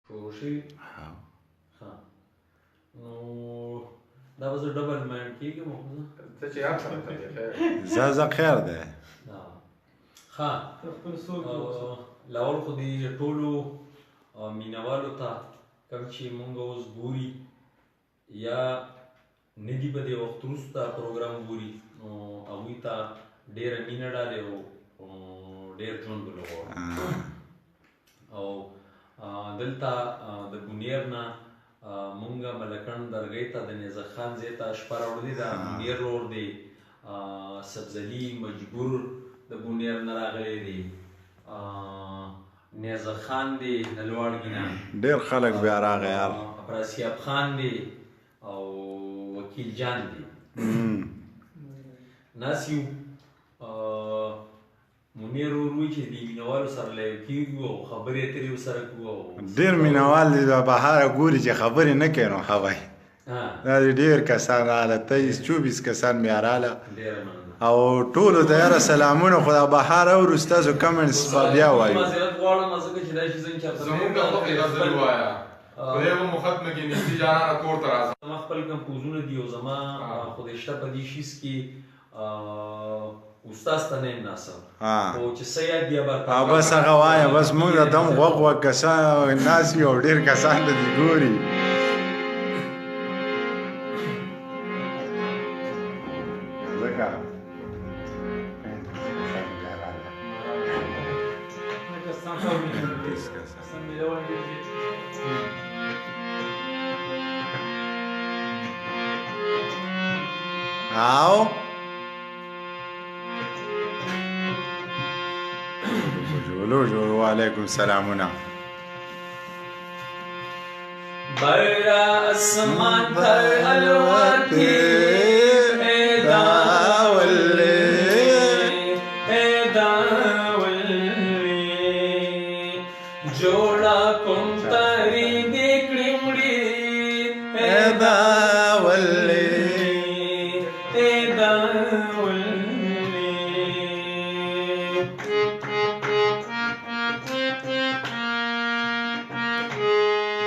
شروع شوي. ها نو دا به زه ډبل ماینډ کېږم، خو ته چې هر څه ته خیر. زه زه خیر دی. ښه، خپل څوک لاول خو دې ټولو مینوالو ته کوم چې مونږ اوس ګوري یا نه دي په دې وخت وروسته پروګرام ګوري، نو هغوی ته ډېره مینه ډالۍ او ډېر ژوند ولغواړو. او دلته د بونیر نه مونږه ملکڼ درګۍ ته د نیزه خان ځای ته شپه راوړلې ده. بونیر رور دی، سبزلي مجبور د بونیر نه راغلی دی، نیزه خان دی د لواړګي نه، ډېر خلک بیا راغی یار، افراسیاب خان دی او وکیل جان دی. ناس یو منیر ورور وایي چې د مینوالو سره لایو کېږو او خبرې اترې ورسره کوو. او ډېر مینوال دي بهره ګوري چې خبرې نه کوي، نو ښه وایي دا ډېر کسان راغله، 23 24 کسان بیا راغله. ډېره مننه او ټولو ته یاره سلامونه. خو دا بهر اورو، ستاسو کمنټس به بیا وایو. معذرت غواړم ځکه چې دا شي څنګه چېرته زمونږ د خوښې غزل ووایه، خدای به مو ختمه کړي. نیستي جانانه کور ته راځه. زما خپل کمپوزونه دي او زما خدای شته په دې شیز کې استاد ته نه یم ناسم، خو چې څه یاد دي به بس هغه وایه. بس موږ د دم غوږ غوږ کسان ناست یو او ډېر کسان ته دي ګوري. ځکه او جوړو جوړو. وعلیکم سلامونه. برا اسمان تر الوتی دا ولې دا ولې جوړا کوم تری دې کړې مړې دا ولې دا ولې.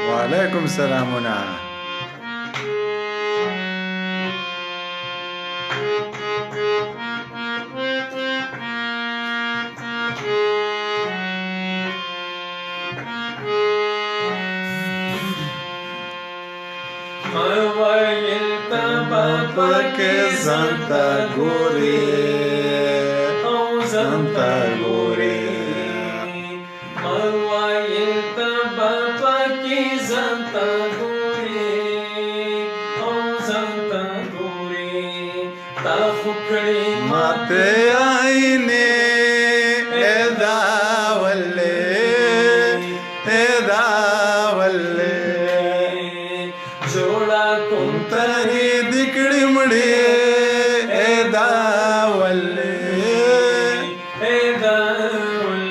وعلیکم سلامونه. ویل ته پکې ځان ته ګورې او ځان ته ګورې، ویل ته پکې ځان ته ګورې او ځان ته ګورې، تا خو کړې ماته آینې دا ولې دا ولې. جوړا کوم ترې دې کړې مړې دا ولې دا ولې.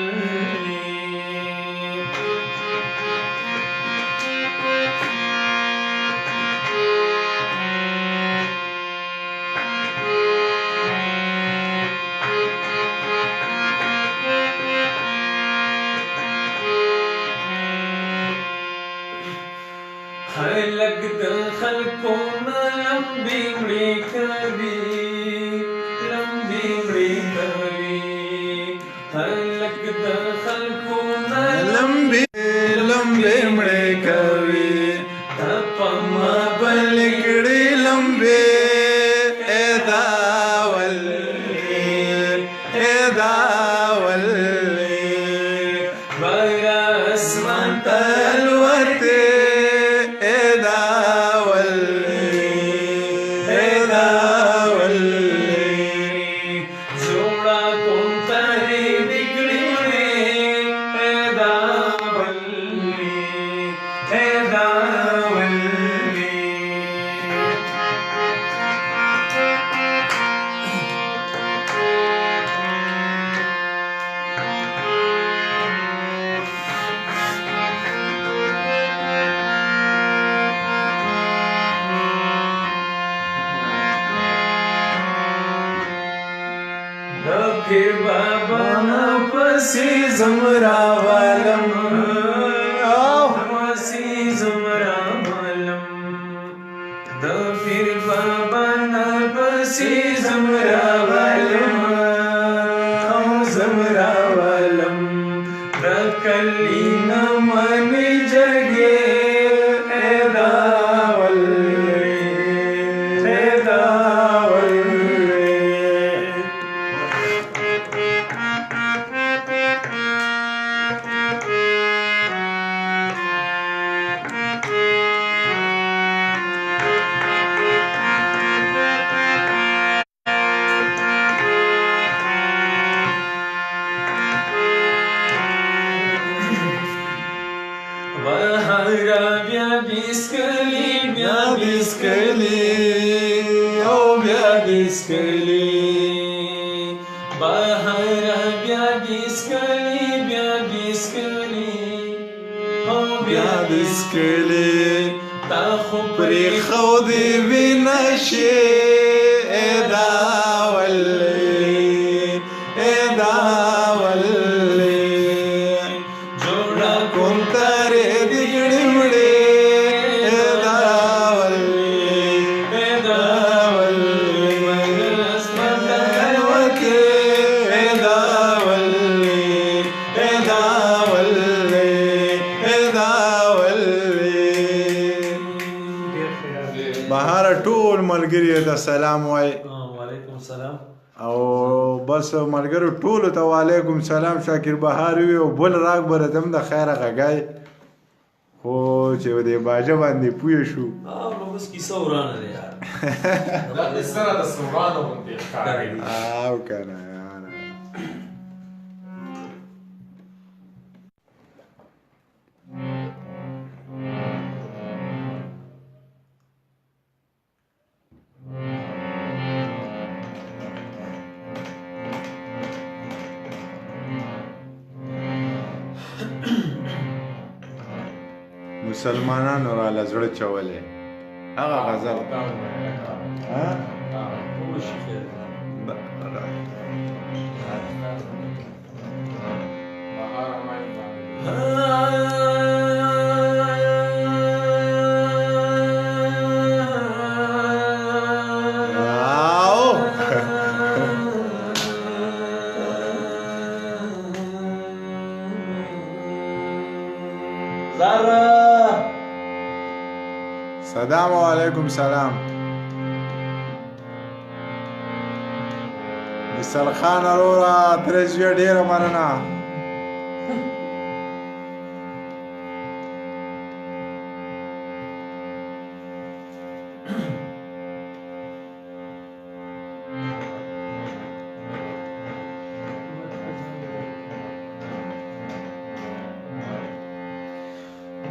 خلق د خلکو نه لمبې مړې کوي، لمبې مړې کوي. خلق د خلکو نه لمبې لمبې مړې کوي، ته په ما بل کړې لمبې دا ولې دا ولې. بر اسمان ته الوتې دا ولې دا ولې. جوړا کوم ترې دې کړې مړې دا ولې دا ولې. د پیر بابا نه پسې زمرا والم او پسې زم راولم او زم راولم د کلي نه منې جرګې دا ولې دا ولې. بهاره بیا بیسکلی بیا بیسکلی او بیا بیسکلی بهاره بیا بیسکلی بیا بیسکلی او بیا بیسکلی تا خو پرېښودې وینه شي دا ولې دا ولې جوړه کونترې دې ګړې مړې دا ولې دا ولې مجلس مدل وکې دا ولې دا ولې دا ولې. ډېر ښه یار. بهار ټول ملګري ته سلام وای. وعلیکم سلام. او بس ملګرو ټولو ته وعلیکم سلام. شاکر بهار وي او بل راګ به راته هم د خیره غږی، خو چې دې باجه باندې پوه شو. نو بس کیسه ورانه ده یار. دا قصه راته څه ورانه غوندې ښکاري. او که نه یاره. مسلمانانو راله زړه چولی هغه غزل. دا ووایه لکه ها؟ دا. وشي خیر. بهاره ماین باندې. آو. زارا سلام علیکم سلام. مثال خان وروره ترې زویه ډېره مننه.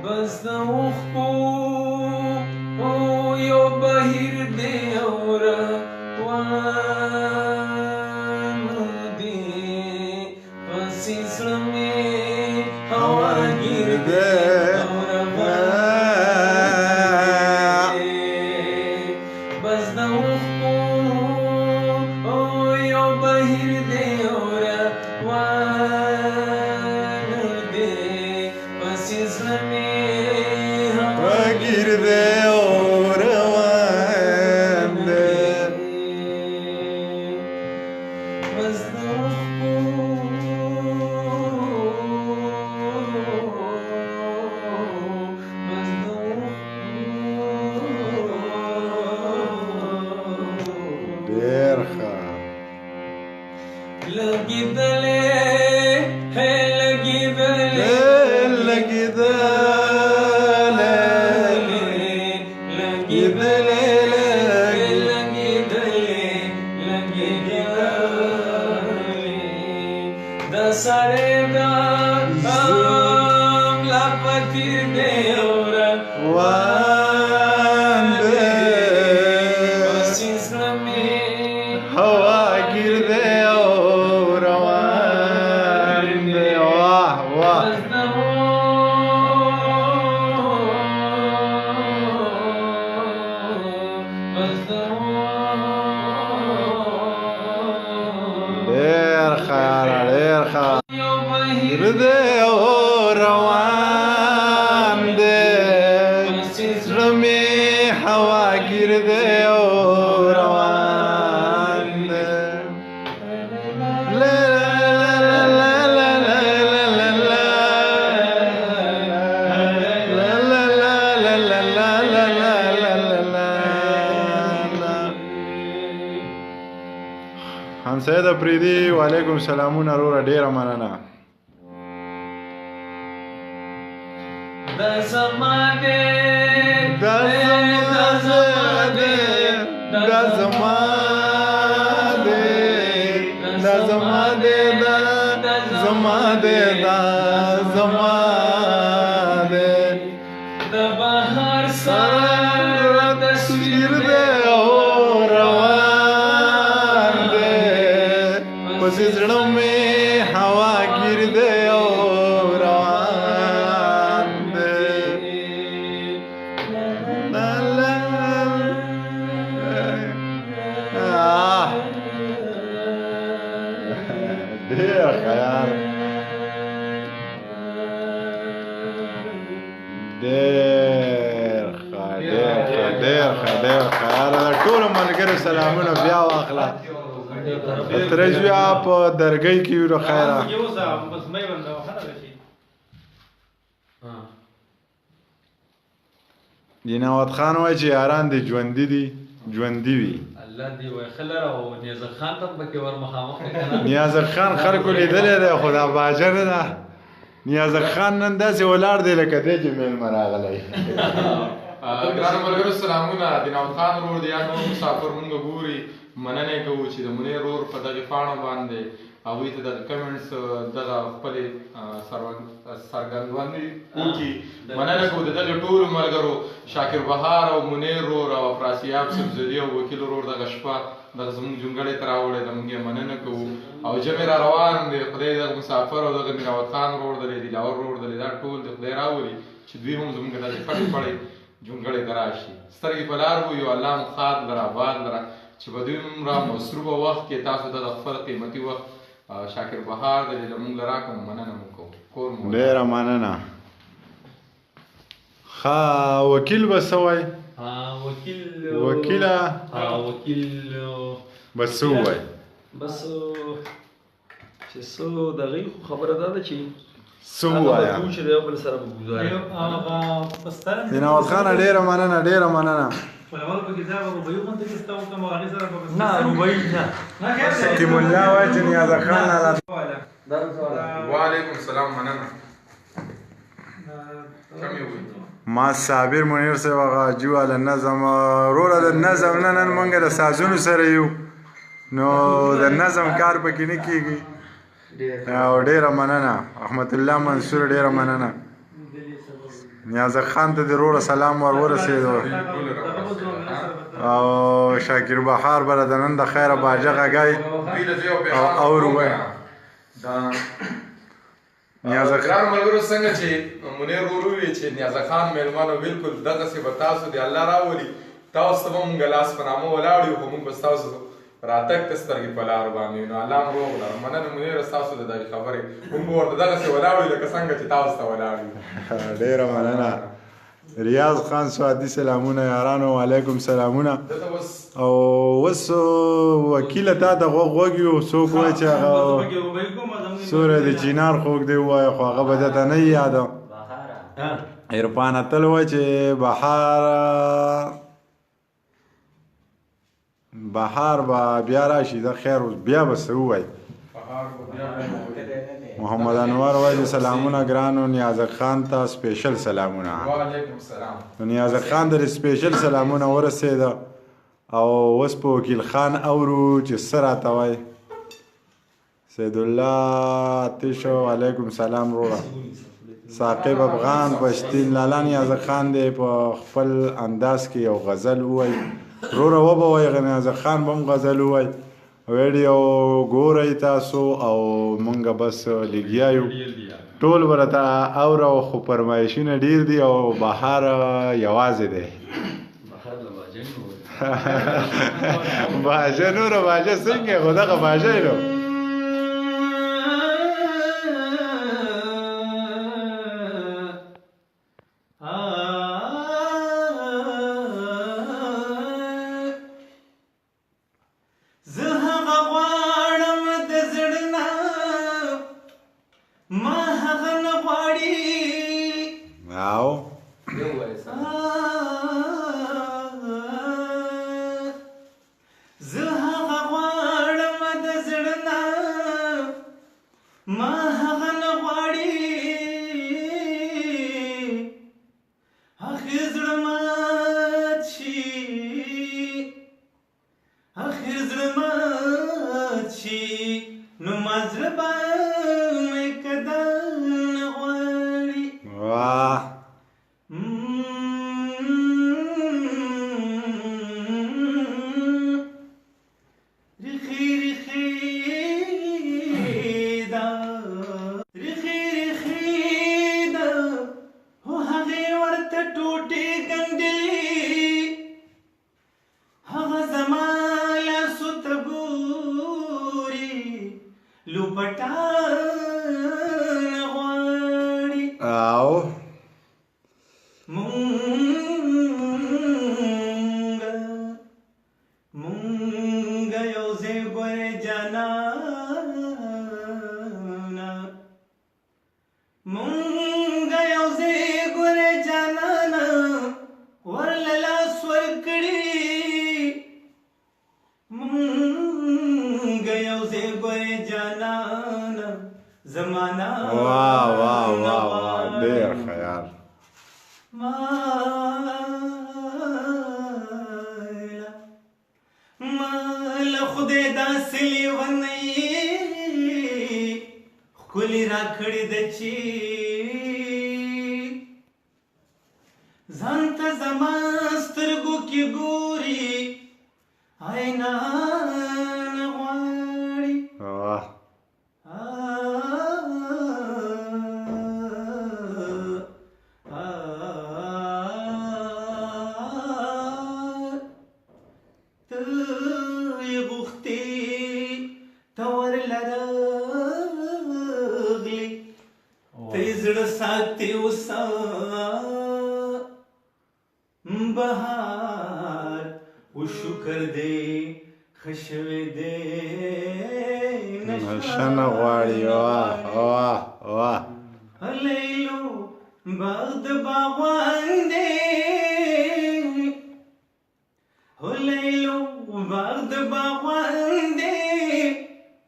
بس د اوښکو یو بهیر دی او روان دی، پسې زړه مې هواګیر دی او روان دی. بس د اوښکو یو بهیر دی او روان دی، پسې زړه مې هواګیر دی او روان دی. بس د اوښکو بس د اوښکو ډېر ښه. لګېدلې هې لګېدلې لګېدلې لګېدلې لګېدلې لګېدلې د سړی د لا پتیر دی او روان دی. پسې زړه مې هواګیر دی او روان دی. واه واه. بس د بس د ډېر ښه یاره ډېر ښه. یو بهیر دی او روان دی، پسې زړه مې هواګیر دی او روان سید اپریدي وعلیکم سلامونه وروره، ډېره مننه. د زمانه د زمانه د زمانه د زمانه د زمانه د زمانه د بهار سره تصویر دی او روان دی، پسې زړه مې هوا ګیر دی او روان دی. لا لا آه. ډېر خیال، ډېر ښه، ډېر ښه، ډېر ښه، ډېر ښه. یاره د ټولو ملګرو سلامونه بیا واخله. تره زویه په درګۍ کې یو د خیره. بس مې بنده وخنه شي. دیناوت خان وایي چې یاران دې ژوندي دي، ژوندي وي. الله دې وای خلره او نیازک خان ته پکې ور مخامخ کنه. نیازک خان خلکو لیدلی دی خو دا باجه نه ده. نیازک خان نن داسې ولاړ دی لکه دی چې مېلمه راغلی. ګرانو ملګرو سلامونه. دیناوت خان ورور دی یا نور مسافر مونږ ګوري، مننه کوو چې د منیر ورور په دغې پاڼه باندې هغوی ته دغه کمنټس دغه خپلې څرګندونې وکړي. مننه کوو د دغې ټولو ملګرو، شاکر بهار او منیر ورور او افراسیاب سبزلي او وکیل ورور دغه شپه دغه زموږ جونګړې ته راوړې ده، موږ یې مننه کوو. او جمع را روان دی، خدای دغه مسافر او دغه میراوت خان ورور دی، دلاور ورور دی، دا ټول د خدای راولي چې دوی هم زموږ دغې پټې پړې جونګړې ته راشي. سترګې په لار وو یو، الله مو ښاد لره، آباد لره چې په دومره مصروفه وخت کې تاسو دغه خپل قیمتي وخت شاکر بهار دی له موږ له راکړه، مننه مو کوو. کور مو ډېره مننه. ښه وکیل به څه وایي؟ وکیل وکیله وکیل به څه ووایي؟ بس چې څه دغې خو خبره دا ده چې څه ووایه؟ چې د یو بل سره به ګزاره. دیناوت خانه ډېره مننه، ډېره مننه. نه روبایي نه. حکیم الله وایي چې نیازک خان لالا. وعلیکم سلام، مننه. کمې وایي؟ ما صابر منیر صاحب هغه جواله نظم وروره، د نظم نه نن مونږ د سازونو سره یو، نو د نظم کار پکې نه کېږي. او ډېره مننه رحمت الله منصور، ډېره مننه. نیازک خان ته د وروره سلام ور ورسېدو. او شاکر بهار به د نن د خیره باجه غږی او اور وایي. نیازک ګرانو ملګرو، څنګه چې منیر ورور وویل چې نیازک خان مېلمنو، بالکل دغسې به تاسو د الله راولي. تاسو ته به مونږ لاس په نامه ولاړ یو، خو مونږ به ستاسو راتګ ته سترګې په لار باندې یو. نو الله مو روغ لره. مننه منیر ستاسو د دغې خبرې، مونږ به ورته دغسې ولاړ یو لکه څنګه چې تاسو ته ولاړ یو. ډېره مننه. ریاض خان سوادي سلامونه یارانو، وعلیکم سلامونه. او اوس وکیله تا ته غوږ غوږ یو، څوک وایي چې هغه سوری د چینار خوږ دی ووایه، خو هغه به درته نه یاد. عرفان اتل وایي چې بهار بهار به بیا راشي، دا خیر اوس بیا به څه ووایي. محمد انور وایي سلامونه ګرانو نیازک خان ته سپیشل سلامونه. وعلیکم سلام. نو نیازک خان ته سپیشل سلامونه ورسېده. او اوس په وکیل خان اورو چې څه راته وایي. سید الله آتش وعلیکم سلام وروره. ثاقب افغان پښتین لالا نیازک خان دی په خپل انداز کې یو غزل ووایي. وروره وبه وایي، نیازک خان به هم غزل ووایي. ویډیو ګورئ تاسو او مونږ بس لګیا یو، ټول ورته اورو، خو فرمایشونه ډیر دي او بهار یوازې دی. باجه نوره باجه څنګه خو دغه باجه یې نو. زه هغه غواړم د زړه نه، ما هغه نه غواړي. او زه هغه غواړم د زړه اخر زړه مات شي، اخر زړه مات شي، نو ما زړه به مې کده نه غواړي. واه. ریښې ریښې ده، ریښې ریښې ده، هو هغې ورته ټوټې ګنډلې، هغه زما لاسو ته ګوري، لوپټه نه غواړي. او مونږ یو ځای ګورې جانانه، مونږ یو ځای ګورې جانانه، ورله لاس ورکړي. مونږ یو ځای ګورې جانانه، زمانه واه واه نه واه واه، ډېر غواړي. ښه یار. مالا مالا خدای داسې لیونی ښکلي راکړې ده چې ځان ته زما سترګو کې ګوري، آینه نه غواړي. واه. ته یې غوښتې، ته ورله راغلې، ته یې زړه ساتې اوسه. بهار او شکر دی ښه شوی دی، نشه نه غواړي. واه واه واه. لیلو باغ د باغوان دی، هو لیلو باغ د باغوان دی،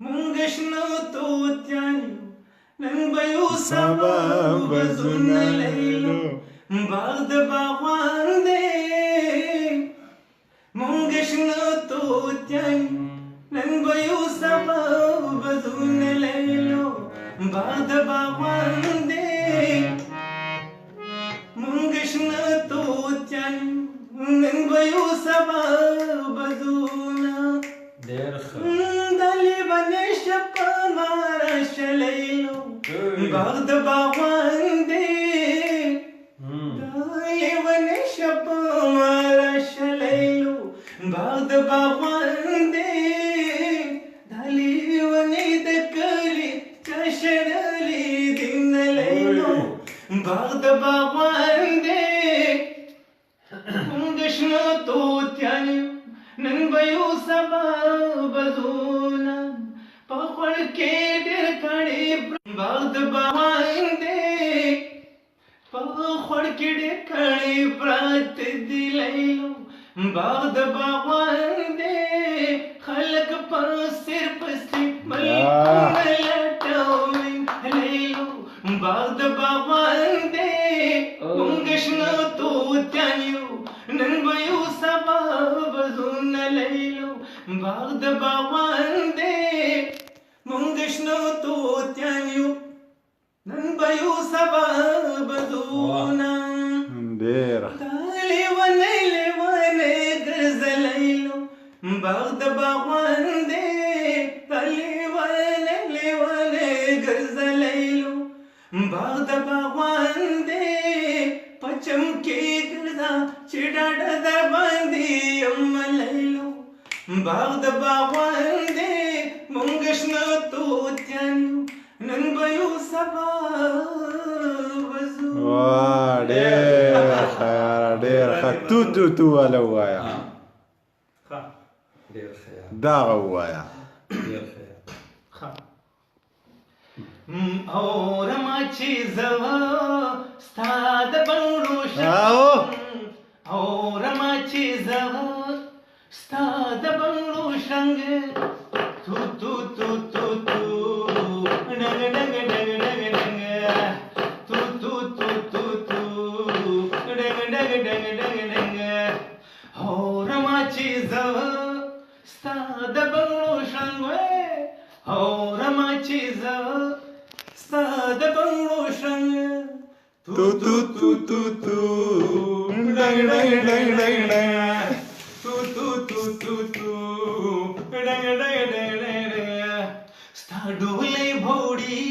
مونږ شنو توتیان یو، نن به یو سبا سبا بزونه. بزونه لیلو لیلو باغ د باغوان دی، مونږ شنو توتیان یو، نن به یو سبا بزونه. لیلو باغ د باغوان دی، مونږ شنه توتیان یو، نن به یو سبا بزونه. ډېر ښه. د لیونۍ شپه ما راشه لیلو باغ د باغوان دی، د لیونۍ شپه ما راشه لیلو باغ د باغوان دی، د لیونۍ د کلي چا شړلي دي نه لیلو باغ د باغوان دی، مونږ شنو توتیان یو، نن به یو سبا بزونه. په خوړ کې ډېر کاڼي باغ د باغوان دی، په خوړ کې ډېر کاڼي پراته دي لیلو باغ د باغوان دی، خلک په سر پسې ملکونه لټوي لیلو باغ د باغوان دی، مونږ شنو توتیان یو، نن به یو سبا بزونه. لیلو باغ د باغوان دی، مونږ شنو توتیان یو، نن به یو سبا بزونه. ډېر ښه. لیونی لیونی ګرځه لیلو باغ د باغوان دی، لیونی لیونی ګرځه لیلو باغ د باغوان دی، په چمکې ګرځه چې ډاډه در باندې یم لیلو باغ د باغوان دی، مونږ شنه توتیان یو، نن به یو سبا وځو. واه، ډېر ښه یاره، ډېر ښه. تو تو تو والا ووایه. ښه. ډېر ښه یار. دغه ووایه. ډېر ښه یار. ښه. اورم چې زه ستا د بنګړو او اورم چې زه ستا د بنګړو شرنګ، تو تو تو تو تو ډنګ ډنګ ډنګ ډنګ ډنګ، تو تو تو تو تو ډنګ ډنګ ډنګ ډنګ ډنګ. هو رما چې زه ستا د بنګړو شرنګ وای، هو رما چې زه ستا د بنګړو شرنګ، تو تو تو تو تو ډنګ ډنګ ډنګ ډنګ ډنګ، تو تو تو تو تو ډنګ ډنګ ډنګ ډنګ ډنګ. ستا ډولې بوډي،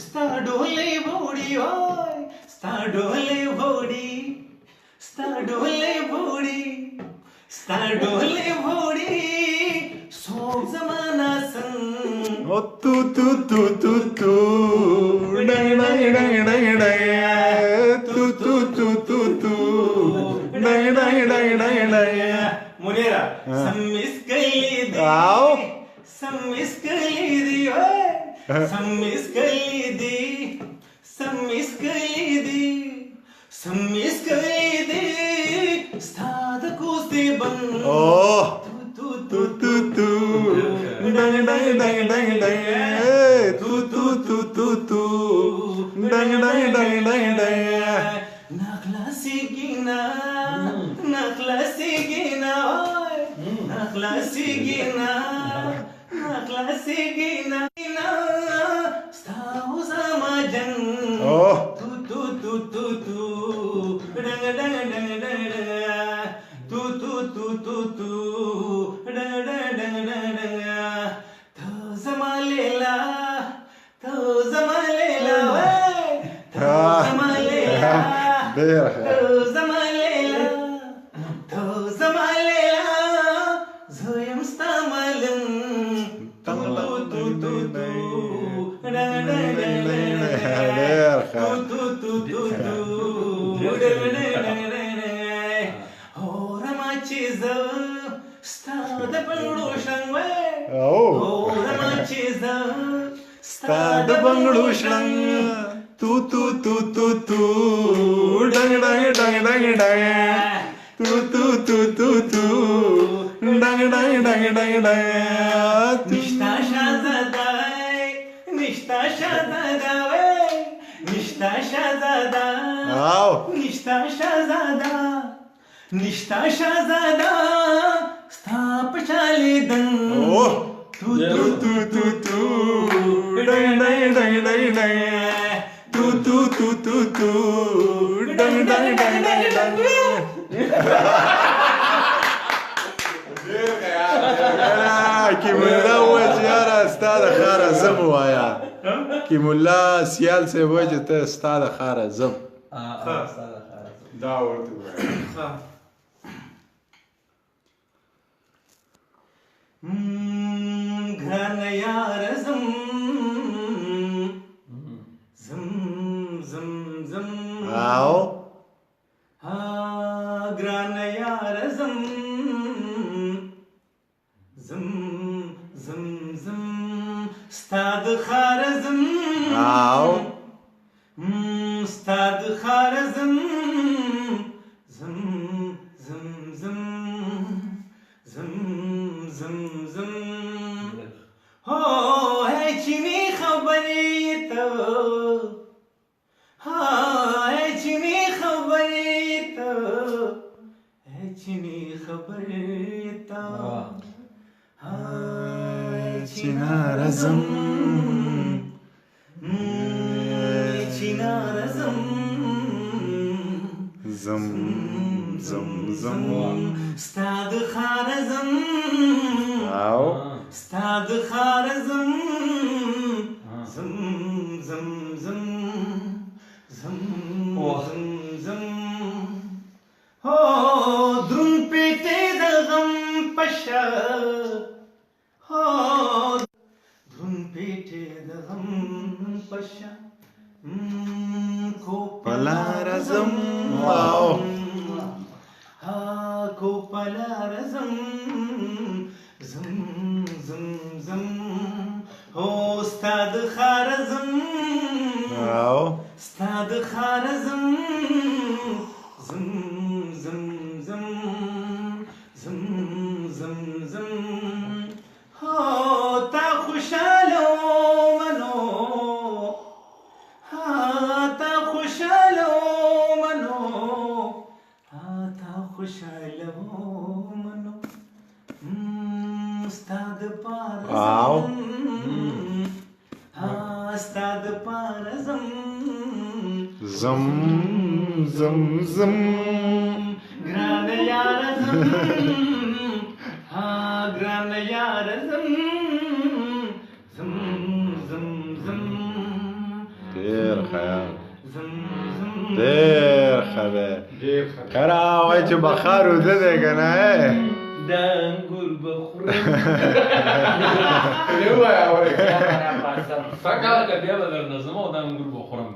ستا ډولې بوډي وای، ستا ډولې بوډي، ستا ډولې بوډي، ستا ډولې بوډي، څوک زمانہ څنګه. او تو تو تو تو تو ډنګ ډنګ ډنګ ډنګ ډنګ، تو تو تو تو تو ډنګ ډنګ ډنګ ډنګ ډنګ. منیرا سمس کلی دی، آو سمس کلی دی وای، سمس کلی دی، سمس کلی دی، سمس کلی دی، ستا د کوسې بن، او تو تو تو تو ډنګ ډنګ ډنګ ډنګ ډنګ، تو تو تو تو تو ډنګ ډنګ ډنګ ډنګ ډنګ. نخلاصيږي نه، نخلاصيږي نه، نخلاصيږي نه، نخلاصيږي نه، ستا او زما جنګ، او تو تو تو تو تو ډنګ ډنګ ډنګ ډنګ ډنګ، تو تو تو تو تو ډنګ ډنګ ډنګ ډنګ ډنګ. ته زما لیلا، ته زما لیلا وای، ته زما لیلا، ډېر ښه، ته زما لیلا، ته زما لیلا، زه یم ستا معلم، تو تو تو تو تو ډنګ ډنګ ډنګ ډنګ، ډېر ښه، تو تو تو تو تو ډنګ ډنګ ډنګ ډنګ ډنګ. هو رما چې زه ستا د بنګړو شرنګ وای، او هو رما چې زه ستا د بنګړو شرنګ، تو تو تو تو تو ډنګ ډنګ ډنګ ډنګ ډنګ، تو تو تو تو تو ډنګ ډنګ ډنګ ډنګ ډنګ. نشتا شهزاده، نشتا شهزاده وای، نشتا شهزاده، او نشتا شهزاده، نشتا شهزاده، ستا په چالې دن، او تو تو تو تو تو تو ډنګ ډنګ ډنګ ډنګ ډنګ، تو تو تو تو تو ډنګ ډنګ ډنګ ډنګ ډنګ. کی مولا وویل چې یاره ستا د ښاره ځم، ووایه کی مولا سیال صاحب وایي چې ته ستا د ښاره ځم. دا ورته ووایه. ګران یار زم زم زم زم، او ها ګران یار زم زم زم زم، ستا د ښاره زم، او ستا د ښاره زم زم زم زم زم زم زم. هو چې می خبرې ته، ها چې می خبرې ته، چې می خبرې ته، ها چې نارزم، چې نارزم، زم زم زم، ستا د ښاره زم، او ستا د ښاره زم زم زم زم زم زم زم. هو درون پیټې د غم پشه، هو درون پیټې د غم پشه، کو پلار زم، او ها کو پلار زم زم زم زم، هو ستا د ښاره زم، او ستا د ښاره زم زم زم زم زم زم زم. هو تا خوشاله منو، ها تا خوشاله منو، خوشاله ومنو ستا د پاره واو. ها ستا د پاره زم زم زم زم ګران یار زم، ها ګران یار زم زم زم زم ډېر خیال زم زم ډېر ښه دی. ډېر ښه. یاره وایي چې بخار اوده دی که نه؟ دا انګور به خورم. دی ووایه ورې. سږکال که بیا به درنه ځم او دا انګور به خورم.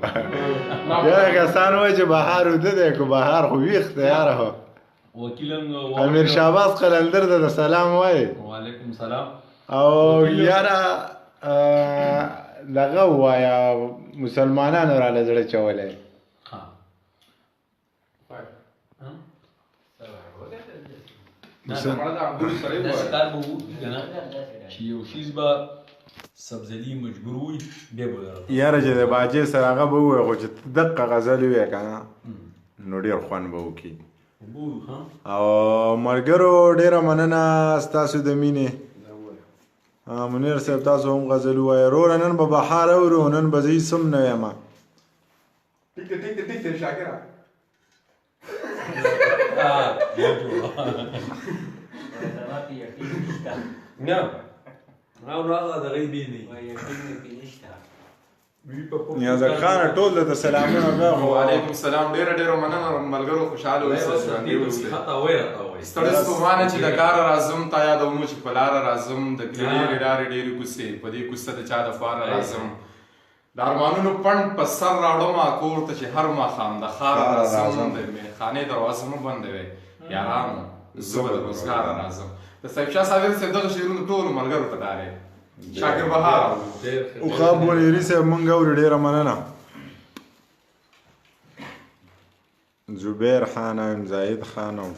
یاره کسان وایي چې بهار اوده دی، که بهار خو ویښ دی یاره. خو وکیل امیر شهباز قلندر ته د سلام وایي. وعلیکم سلام. او یاره دغه ووایه، مسلمانانو راله زړه چولی. ها مړه د انګورو سره داسې ووایه. کار به وکړي که نه چې یو شیز به سبزلي مجبور وي بیا به درته. یاره چې د باجې سره هغه به ووایي، خو چې ته دقه غزل ووایې که نه نو ډېر خوند به وکړي. او ملګرو ډېره مننه ستاسو د مینې. منیر صاحب تاسو هم غزل ووایه. وروره نن به بهار اورو، نن به زه هېڅ هم نه وایم. ټیک دی ټیک دی ټیک دی شاکره. نه نو هغه دغه بي دی. نیازک خان ټول درته سلامونه بیا خو. وعلیکم سلام. ډېره ډېره مننه ملګرو، خوشحاله اوسئ، ژوندي اوسئ. ستړی ستومانه چې د کاره راځم، تا یادوم چې په لاره راځم، د کلي ډېرې لارې ډېرې کوڅې، په دې کوڅه د چا د پاره راځم، د ارمانونو پنډ په سر راوړم کور ته چې هر ماښام د ښاره راځم، د میخانې دروازه مه بندوئ یارانو، زه به د روزګاره راځم. د صاحب شاه صابر صاحب دغه شعرونه ټولو ملګرو ته ډالۍ. شاکر بهار. عقاب بونیري صاحب مونږ اوري، ډېره مننه. زبیر خان او زاهد خان او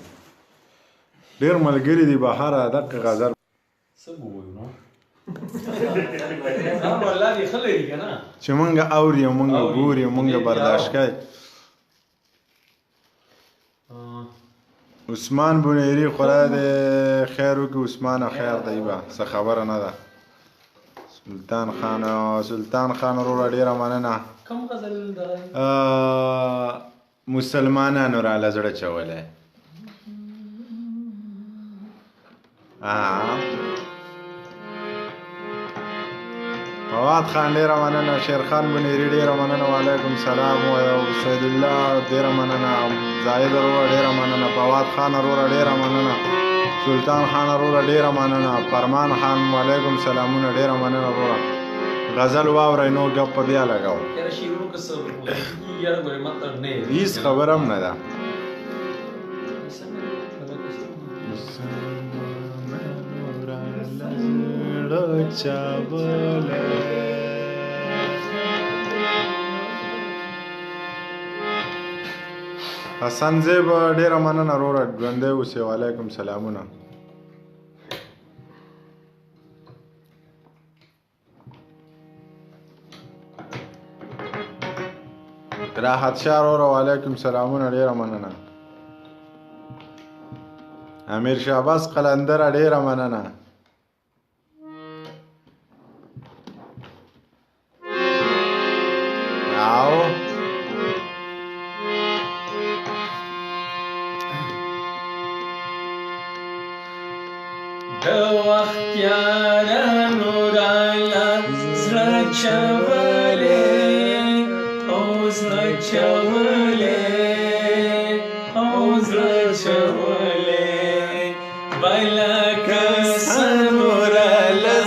ډېر ملګري دي بهاره دقه غزل. څه به ووایو نو؟ نو الله دې ښه لري که نه چې مونږ اوري او مونږ ګوري او مونږ برداشت کوي. عثمان بونیري خدای دې خیر وکړي. عثمان خیر دی به څه خبره نه ده. سلطان خان، سلطان خان وروره ډېره مننه. کوم غزل دغه؟ مسلمانانو راله زړه چولی. فواد خان ډېره مننه، شیر خان بونیري ډېره مننه، وعلیکم سلام. سید الله ډېره مننه، زاهد وروره ډېره مننه، فواد خان وروره ډېره مننه، سلطان خان وروره ډېره مننه، فرمان خان وعلیکم سلامونه ډېره مننه وروره. غزل واورئ نور ګپ په بیا لګوو. یاره شعرونو که څه یاره ګورې ماته نه یې. هېڅ خبره هم نه ده. حسن زیب ډېره مننه وروره، ژوندی اوسې. وعلیکم سلامونه. راحت شاه وروره وعلیکم سلامونه، ډېره مننه. امیر شهباز قلندره ډېره مننه. او د وخت یارانو راله زړه چولې، او زړه چولې، او زړه چولې، بله کسانو راله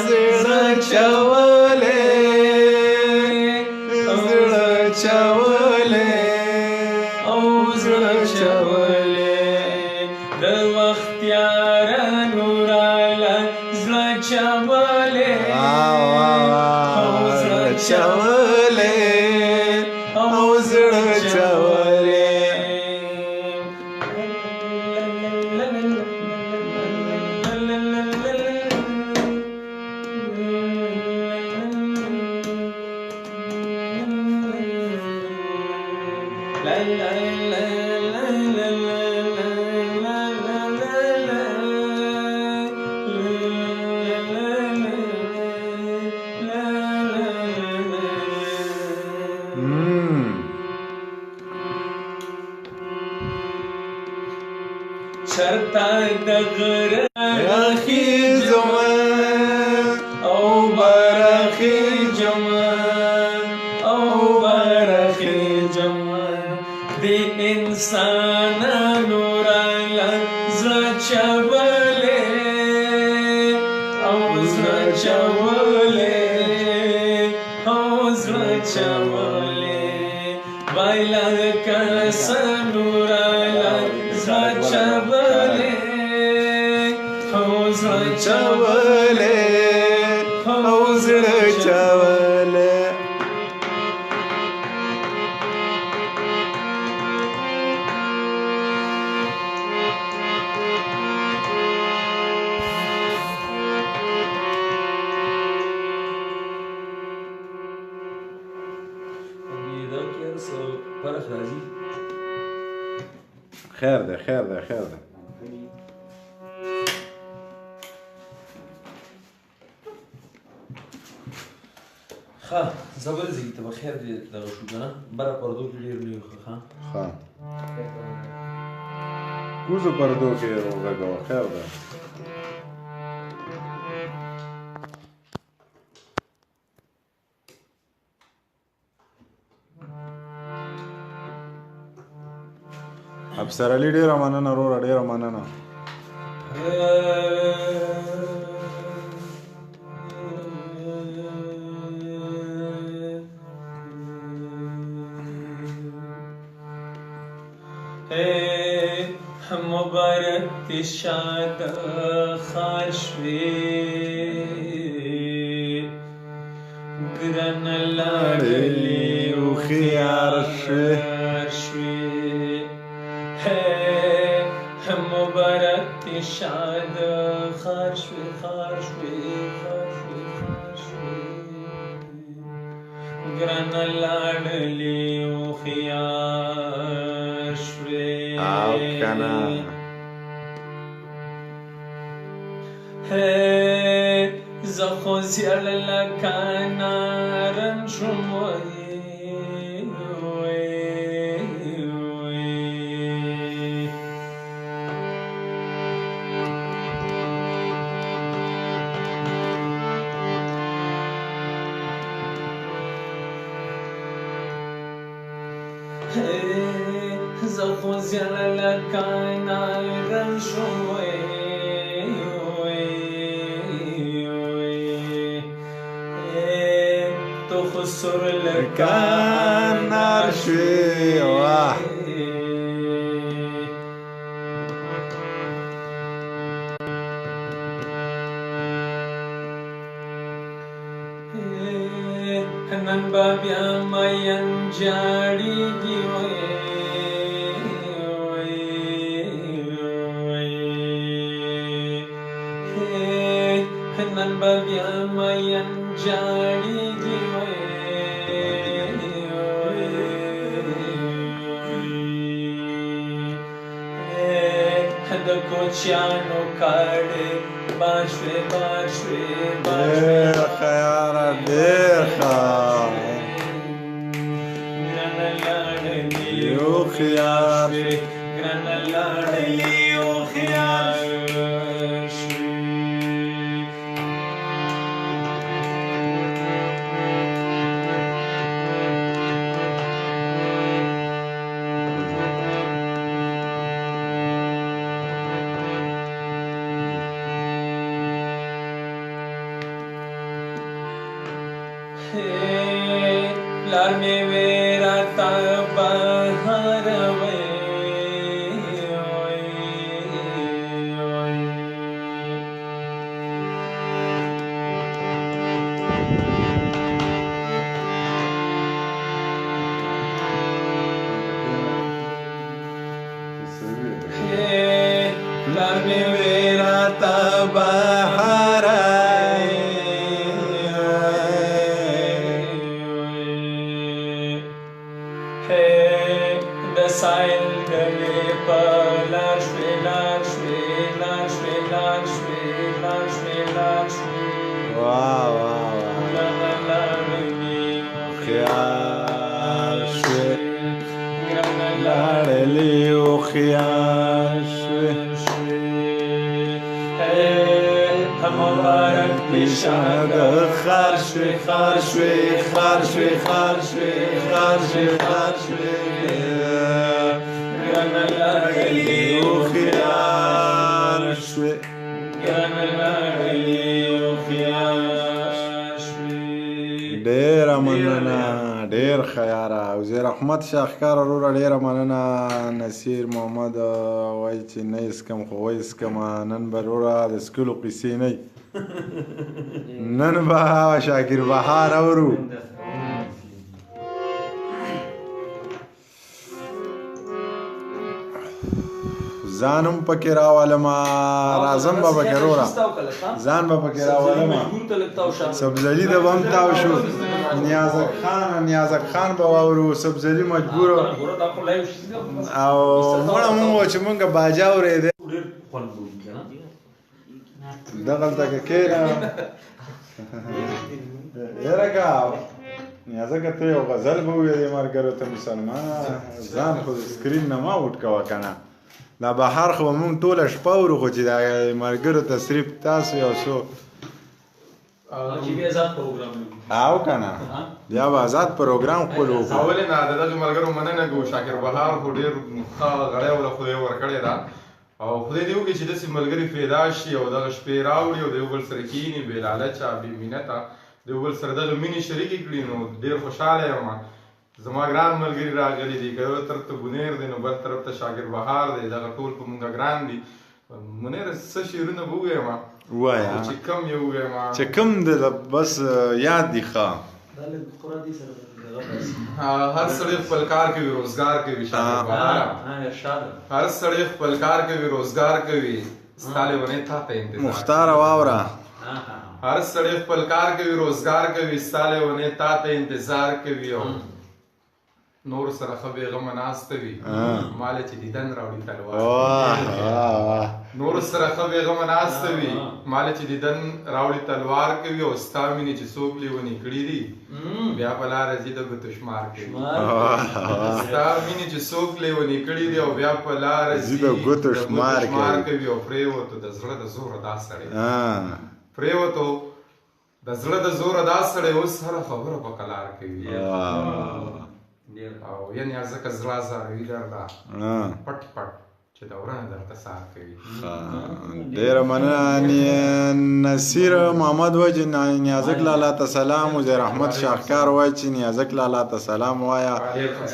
زړه چولې، او زړه چولې، او زړه چولې، د وخت یارانو راله زړه چولې، او زړه چولې، او زړه چولې. چرته د غره خیزم او برخی جم، او برخی جم، دی انسانانو راله زړه چولې، او زړه چولې، او زړه چولې، بایلا کسانو راله زړه چولې، او زړه چولې، او زړه چولې. دا کې هر څه فرق راځي. خیر دی، خیر دی، خیر دی. ښه، زه بل ځای ته به خیر دی، دغه شو که نه بره پردو کې ډېر نه یو ښه. ښه، کوزو پردو کې وغږوه، خیر دی. افسر علي ډېره مننه وروره، ډېره مننه. مبارک دې شاد خار شوې، ګران لاړلې هوښیار شوې. شوې. مبارک دې شاد خار شوې، خار شوې، خار شوې، خار شوې، ګران لاړلې هوښیار شوې. او کنه. زه خو زیړ لکه نارنج شوم، وای وای وای. زه خو زیړ لکه نارنج شوم، وای وای وای. تو خو سور لکه انار شوې، واه. نن به بیا مین جاړېږي، وای وای وای. نن به بیا مین جاړېږي، وای وای. د کوچیانو کاډې بار شوې، بار شوې، بار شوې. ډېر ښه یاره، ډېر ښه. ګرانه لاړلې هوښیار شوې، ګرانه لاړلې هوښیار شوې. پلار مې وې راته بهار وې وې وې. پلار مې وې راته بهار. د ساحل ډلې په لار شوې، لار شوې، لار شوې، لار شوې، لار شوې، لار شوې. واه واه واه. ګرانه لاړلې هوښیار شوې، ګرانه لاړلې هوښیار شوې. نشانه د خار شوې خار شوې خار شوې خار شوې خار شوې خار شوې ګرانه لاړلې هوښیار شوې ګرانه لاړلې هوښیار شوې. ډېره مننه، ډېر ښه یاره. عزیر احمد شاهکار وروره ډېره مننه. نصیر محمد وایي چې نه یې څکم خو ویې څکمه. نن به وروره د څکلو قصې نه وي، نن به شاکر بهار اورو. ځان هم پکې راولمه، راځم به پکې وروره، ځان به پکې راولمه. سبزلي ته به هم تاو شو، نیازک خان، نیازک خان به واورو، سبزلي مجبور او مړه مونږ چې مونږ باجا اورېدی دغلته که کښېنه. یاره که نیازکه ته یو غزل به ووایې ملګرو ته، مسلمانه ځان خو د سکرین نه مه اوټ کوه که نه. دا بهار خو به مونږ ټوله شپه اورو، خو چې دا ملګرو ته صرف تاسو یو څو او که نه بیا به ازاد پروګرام خپل وکړو. ولې نه، د دغه ملګرو مننه کوو. شاکر بهار خو ډېر ښه غړی وله خدای ورکړی ده، او خدای دې وکړي چې داسې ملګري پیدا شي او دغه شپې راوړي او د یو بل سره کښېني بې لالچه بې مینته، د یو بل سره دغه مینې شریکې کړي. نو ډېر خوشحاله یم، زما ګران ملګري راغلي دي. که یو طرف ته بونیر دی نو بل طرف ته شاکر بهار دی، دغه ټول په مونږ ګران دي. منیر څه شعرونه به ووایم؟ ووایه چې کوم یې ووایم؟ چې کوم د بس یاد دي. ښه هر سړی خپل کار کوي روزګار کوي. شاکر بهار هر سړی خپل کار کوي روزګار کوي، ستا لیونی تا ته انتظار. مختاره واوره. هر سړی خپل کار کوي روزګار کوي، ستا لیونی تا ته انتظار کوي، او نور سره ښه بېغمه ناسته وي، ماله چې دیدن راوړي تلوار. نور سره ښه بېغمه ناسته وي، ماله چې دیدن راوړي تلوار کوي، او ستا مینې چې څوک لیوني کړي دي بیا په لاره ځي د ګوتو شمار کوي. ستا مینې چې څوک لیوني کړي دي او بیا په لاره ځي د ګوتو شمار کوي، او پرېوتو د زړه د زوره دا سړی، پرېوتو د زړه د زوره دا سړی اوس هره خبره په قلار کوي. او یعنی ځکه زړه ازاروي درته پټ پټ چې د ورنه درته سار کوي. ډېره مننه. نصیر محمد وایي چې نیازک لالا ته سلام. عزیر احمد شاهکار وایي چې نیازک لالا ته سلام وایه.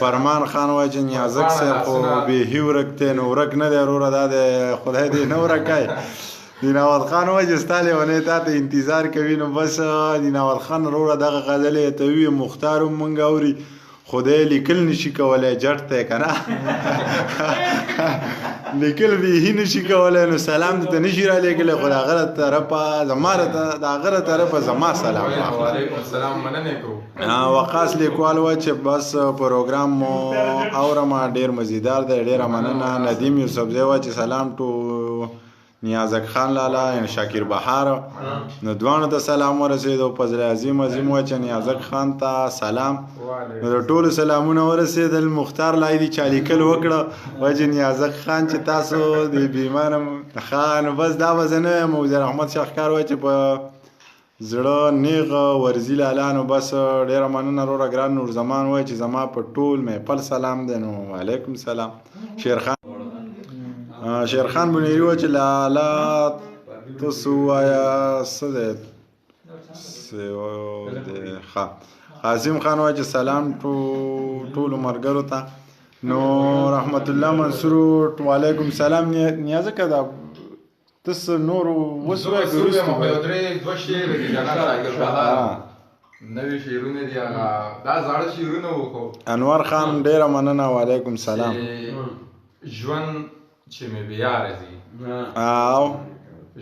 فرمان خان وایي چې نیازک صاحب خو بیخي ورک دی. نو ورک نه دی وروره، دا دی خدای دې نه ورکوي. دیناوت خان وایي چې ستا لیونی تا ته انتظار کوي. نو بس دیناوت خان وروره دغه غزلې ته ووایي، مختار هم مونږ اوري، خدای لیکل نشي کولی، جټ دی که نه لیکل بیخي نشي کولی، نو سلام درته نشي رالیږلی، خو د هغه له طرفه زما د هغه له طرفه زما سلام واخله. وعلیکم السلام، مننه کوو. وقاص لیکوال وایي چې بس پروګرام مو اورمه، ډېر مزیدار دی، ډېره مننه. ندیم یوسفزی وایي چې سلام ټو نیازک خان لالا یعنی شاکر بهار، نو دواړو ته سلام ورسېدو. فضل عظیم عظیم وایي چې نیازک خان ته سلام. نو د ټولو سلامونه ورسېدل. مختار لای دي چا لیکل وکړه وایي چې نیازک خان چې تاسو د بېمانه خان، بس دا به زه نه وایم. عزیر احمد شاهکار وایي چې په زړه نیغ ورځي لالا. نو بس ډېره مننه وروره. ګران نور زمان وایي چې زما په ټول محفل سلام دی. نو وعلیکم سلام. شیرخان بونیري وایي چې لالا تاسو ووایه څه دی ښه. قاسم خان وایي چې سلام ټولو ملګرو ته. نو رحمت الله منصور وعلیکم سلام. نیازکه دا ته څه نور اوس ووایه که وروسته ووایې؟ یو درې دوه شعر دي که نه شاکر بهار، نوي شعرونه دي، هغه دا زاړه شعرونه وو. خو انور خان ډېره مننه، وعلیکم سلام. ژوند چې مې بیا راځي، او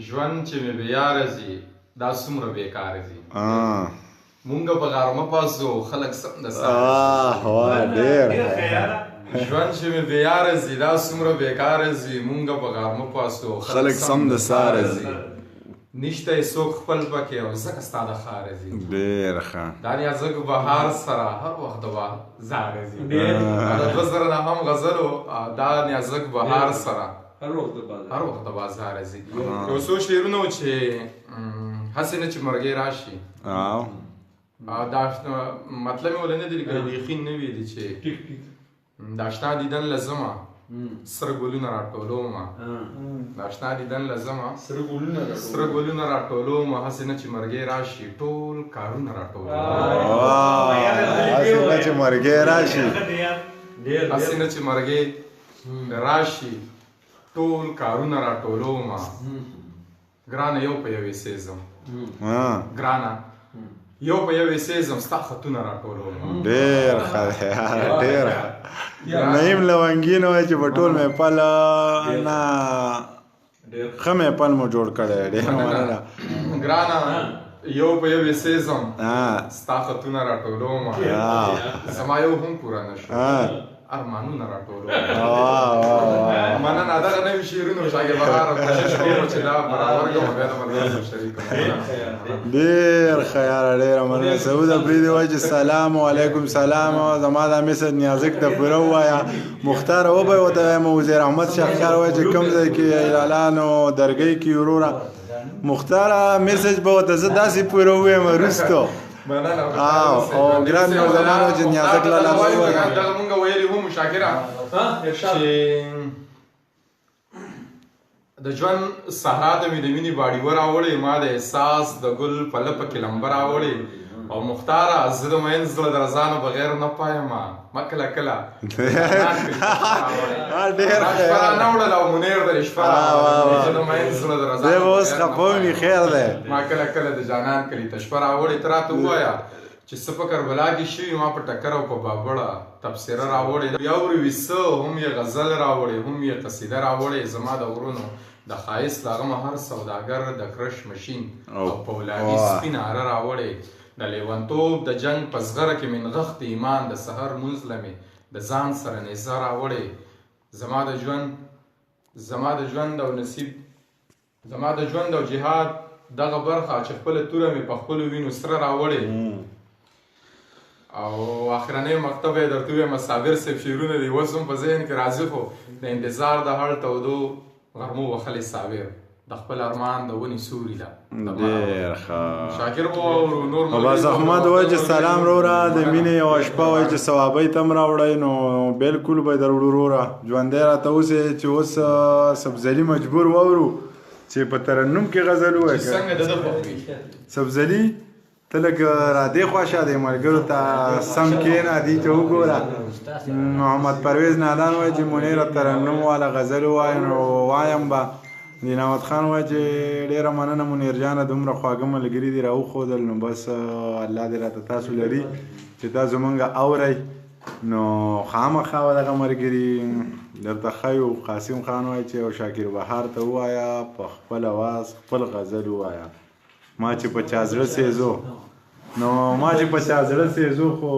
ژوند چې مې بیا راځي دا څومره بېکاره ځي، مونږ په غرمه پاڅو خلک سم د سهار. واه ډېر ژوند چې مې بیا راځي دا څومره بېکاره ځي، مونږ په غرمه پاڅو خلک سم د سهار ځي، نشته یې څوک خپل پکې او ځکه ستا د ښاره ځي. ډېر ښه. دا نیازک بهار سره هر وخت د بازاره ځي. دا 2009 غزل و. دا نیازک بهار سره هر وخت د بازار، هر وخت د بازار ځي. یو څو شعرونه وو چې هسې نه چې مرګی راشي. او دا مطلب مې ولې نه دی لیکلی، بیخي نه ویلي چې ټیک ټیک. د اشنا دیدن لزمه سره ګلونه راټولومه، د اشنا دیدن لزمه سره ګلونه راټولومه، سره ګلونه راټولومه، هسې نه چې مرګی راشي ټول کارونه راټولومه. هسې نه چې مرګی راشي، هسې نه چې مرګی راشي ټول کارونه راټولومه. ګرانه یو په یوې سېزم، ګرانه یو په یوې سېزم ستا خطونه راټولوم. ډېر ښه دی، ډېر ښه. نعیم لونګین وایي چې په ټول محفل نه ښه محفل مو جوړ کړی، ډېره مننه. ګرانه یو په یوې سېزم ستا خطونه راټولوم، زما یو هم پوره نه شو ارمانونه راټولوم. مننه. دغه نوي شعرونه شاګر بهار کوشش کوم چې دا برابر کړم، بیا د ملګرو سره شریک کړم. ډېر ښه یاره، ډېره مننه. سعود افریدي وایي چې سلام علیکم. سلام، زما دا مسج نیازک ته پوره ووایه. مختار وبه ورته وایم. وزیر احمد شاخیار وایي چې کوم ځای کې اعلانو درګۍ کې وروره مختار مسج به ورته زه داسې پوره ووایم وروسته. او ګران نور زمان چې نیازک لالا دغه مونږ ویلي هم شاکره چې د ژوند صحرا ته مې د مینې باډیوه راوړې، ما د احساس د ګل په لپه کې لمبه راوړې. او مختاره زه د مین زړه د رضا نه بغیر نه پایم، ما کله کله ډېر شپه نه وړل او منیر د شپه راوړې. زه د مین زړه د رضا دی به اوس خفه وي. خیر دی، ما کله کله د جانان کلي ته شپه راوړې. ته راته ووایه چې څه په کربلا کې شوي، ما په ټکر او په بابړه تبصره راوړې. یو وي څه هم یې غزل راوړې، هم یې قصیده راوړې. زما د غرونو د ښایست د غمه هر سوداګر د کرش مشین او پولادي سپین اره راوړې. د لیونتوب د جنگ په زغره کې مې نغښتې ایمان د سحر مونځ له مې د ځان سره نیزه راوړې. زما د ژوند، زما د ژوند او نصیب، زما د ژوند او جهاد دغه برخه چې خپله توره مې په خپلو وینو سره راوړې. او اخرنۍ مکتب یې درته ووایم، صابر صاحب شعرونه دي اوس هم په ذهن کې راځي، خو د انتظار د هر تودو غرمو وخلې صابر د خپل ارمان د ونې سوري له. ډېر ښه. شاکر وو نور. عباس احمد وایي چې سلام وروره، د مینې یوه شپه وایي چې ثوابۍ ته هم راوړئ، نو بالکل به یې دروړو وروره. ژوندی راته اوسې. چې اوس سبزلي مجبور واورو چې په ترنم کې غزل ووایي څنګه د ده خوښ وي. سبزلي ته لږ را دې خوا شه، د ملګرو ته سم کښېنه، دي ته وګوره. محمد پرویز نادان وایي چې منیره ترنم والا غزل ووایه، نو وایم به. دیناوت خان وایي چې ډېره مننه منیر جانه، دومره خواږه ملګري دي راوښودل، نو بس الله دې راته تاسو لري چې تاسو مونږ اورئ، نو خامخا به دغه ملګري درته ښیو. قاسم خان وایي چې او شاکر بهار ته ووایه په خپل اواز خپل غزل ووایه، ما چې په چا زړه سېزو، نو ما چې په چا زړه سېزو، خو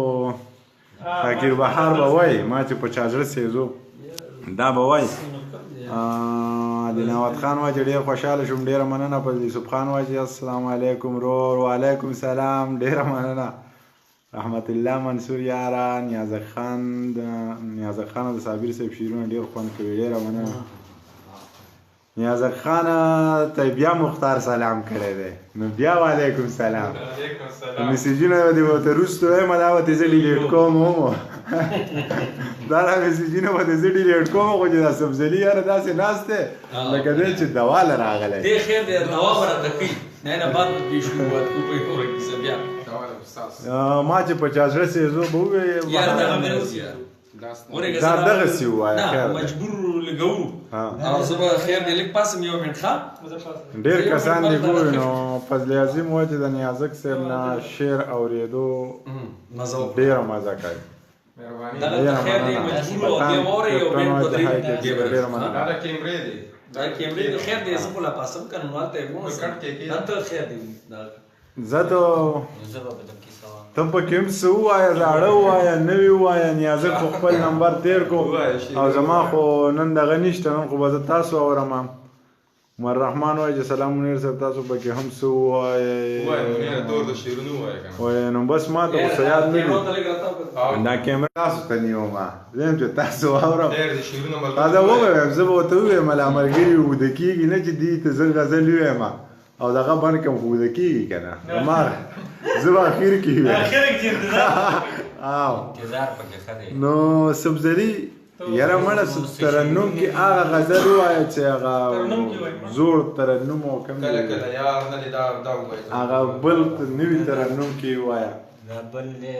شاکر بهار به وایي ما چې په چا زړه سېزو دا به وایي. دیناوت خان وایي چې ډېر خوشحاله شوم، ډېره مننه. فضل یوسف خان وایي چې السلام علیکم رور. وعلیکم سلام، ډېره مننه. رحمت الله منصور یاره، نیازک خان، نیازک خان د صابر صاحب شعرونه ډېر خوند کوي، ډېره مننه. نیازک خان ته بیا مختار سلام کړی دی، نو بیا وعلیکم سلام. مسیجونه به دې ورته وروسته وایم، دا به دې زه ډیلیټ کوم هم، دا را مسیجونه به دې زه ډیلیټ کوم، خو چې دا سبزلي یاره داسې ناست دی لکه دی چې دوا له راغلی. دې خیر دی، دوا به راته کوي، نه نه بعد به پرې شروعات کړو په یوه کیسه بیا. ما چې په چا زړه سېزو به ووایې یاره دغه مې راځي یاره. دا دغسې ووایه، خیر دی. مجبور لګوو او زه به خیر دی لږ پاسم یو منټ. ښه ډېر کسان دې ګوري. نو فضل عظیم وایي چې د نیازک صاحب نه شعر اورېدو ډېره مزه کوي. دغه خیر دی، مجبور او بیا واورئ یو منټ په درې ډېره مننه. دا د کیمرې دی، دا کیمرې دی. خیر دی، زه خو لا پاسم که نه نو هلته یې ومه. ته خیر دی، زه ته ته پکې هم څه ووایه، زاړه ووایه، نوي ووایه. نیازک خو خپل نمبر تېر کو او زما خو نن دغه نشته، نن خو به زه تاسو اورم. عمر رحمان وایي چې سلام منیر صاحب، تاسو پکې هم څه ووایئ. وای منیر، دور د شعرونو وای کنه. وایي نو بس ما ته خو څه یاد نه دي. دا کیمره تاسو ته نیوم، زه یم چې تاسو واورم. ډېر د شعرونو ملګري. دا ووایم، زه به ورته ووایم، لا ملګري اوده کېږي نه چې دې ته زه غزل ووایم او دغه بند کم، خو اوده کېږي که نه، ما زه به اخر کې ووایم. اخر کې انتظار. او انتظار پکې ښه دی. نو سبزلي یاره مړه، ترنم کې هغه غزل ووایه چې هغه زوړ ترنم او کوم کله کله یار نه دی، دا دا ووایه، هغه بل نوي ترنم کې ووایه. دا بل دی،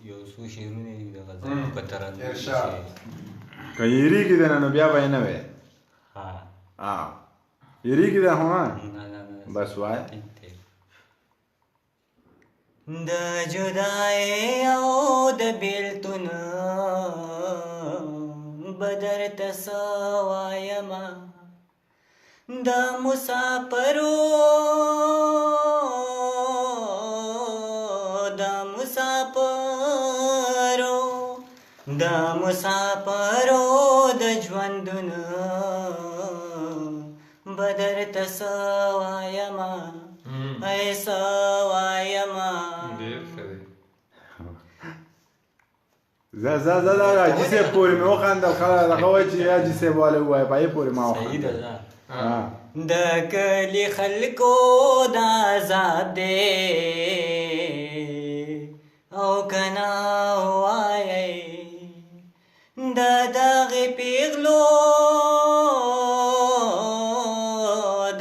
یو څو شعرونه دي د غزل په ترنم. ارشاد. که یریږي دی نو بیا به یې نه وې. ها، یریږي دی هم. نه نه نه، بس وایه. د جدای او د بیلتون بدر ته وایما، د مسافرو، د مسافرو، د مسافرو د ژوندون بدر ته وایما، ایسا وایما. ډېر ښه دی. زه زه زه دا حاجي صاحب پورې مې وخندل. خلک دغه وایي چې حاجي صاحب والے ووایه، په هغې پورې ما صحیح ده. وخندل. د کلي خلکو د عذاب دی او کنا وایي، د دغې پیغلو،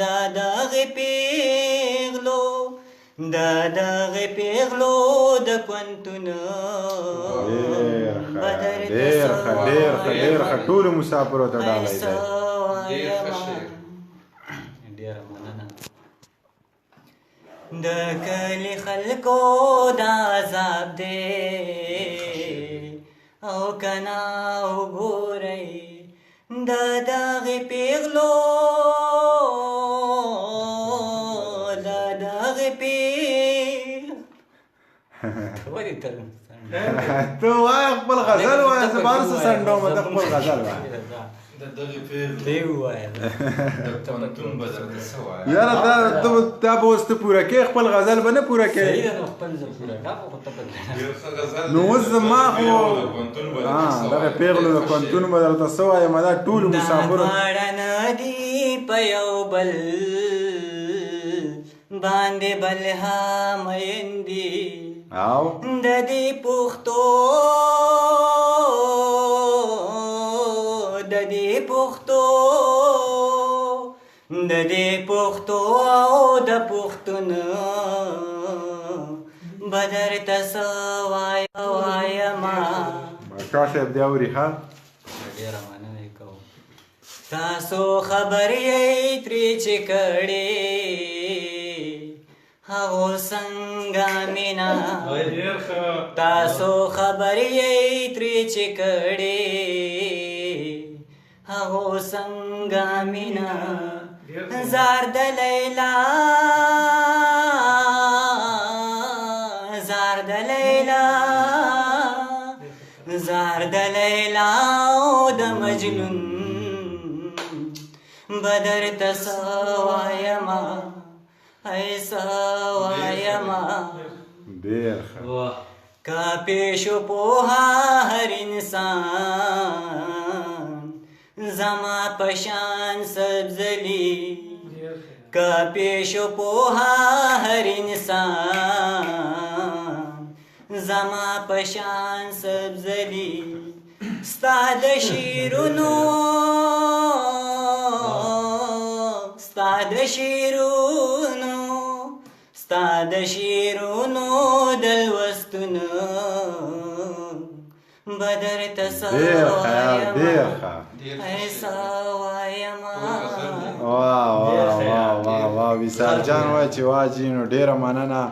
د دغې پیغلو، د دغې پیغلو د کونتون. ډېر ښه، ډېر ښه، ډېر ښه، ډېر ښه. ټولو مسافرو ته ډالۍ دی. ډېر ښه شعر. ډېره مننه. د کلي خلکو د عذاب دی او کنا وګورئ، د دغې پیغلو، د دغې پیغ ولې تل ته وایه، خپل غزل وایه، زه به هر څه سنډوم، ته خپل غزل وایه. د دغې پېغلې دی ووایه. د پوهنتون به درته څه وایم؟ یاره تا تا به اوس ته پوره کې، خپل غزل به نه پوره صحیح کې؟ ده، نو خپل زه پوره کړم، خو ته پکې ډېر ښه غزل. نو اوس زما خو د پوهنتون به درته څه دغه وایم؟ پیغلو د پوهنتون به درته څه وایم، دا ټولو دا مسافرو دواړه نه دي په یو بل باندې بلها مین دي، او د دې پښتو، د دې پښتو، د دې پښتو او د پښتون بدر ته څه وایما. باچا صاحب دی اوري. ښه، ډېره مننه یې کوم. تاسو خبر یئ ترې چې کړې هغو څنګه مینا. ډېر ښه. تاسو خبر یئ ترې چې کړې هغو څنګه مینا، زار د لیلا، زار د لیلا، زار د لیلا او د مجنون بدر ته څه وایما، ایسا وایما. ډېر ښه. واه. که پیشو پوها هر انسان زما پشان سبزلی، که پیشو پوها هر انسان زما پشان سبزلی، ستا د شیرونو، ستا د شیرونو، ستا د شیرونو د لوستونو بدر ته څه ډېر ښه یار، ډېر وایما، ښه. ډېر ښه ای شعر. څه وایما. واه واه واه واه واه. وصال جان وای چې واه جی. نو ډېره مننه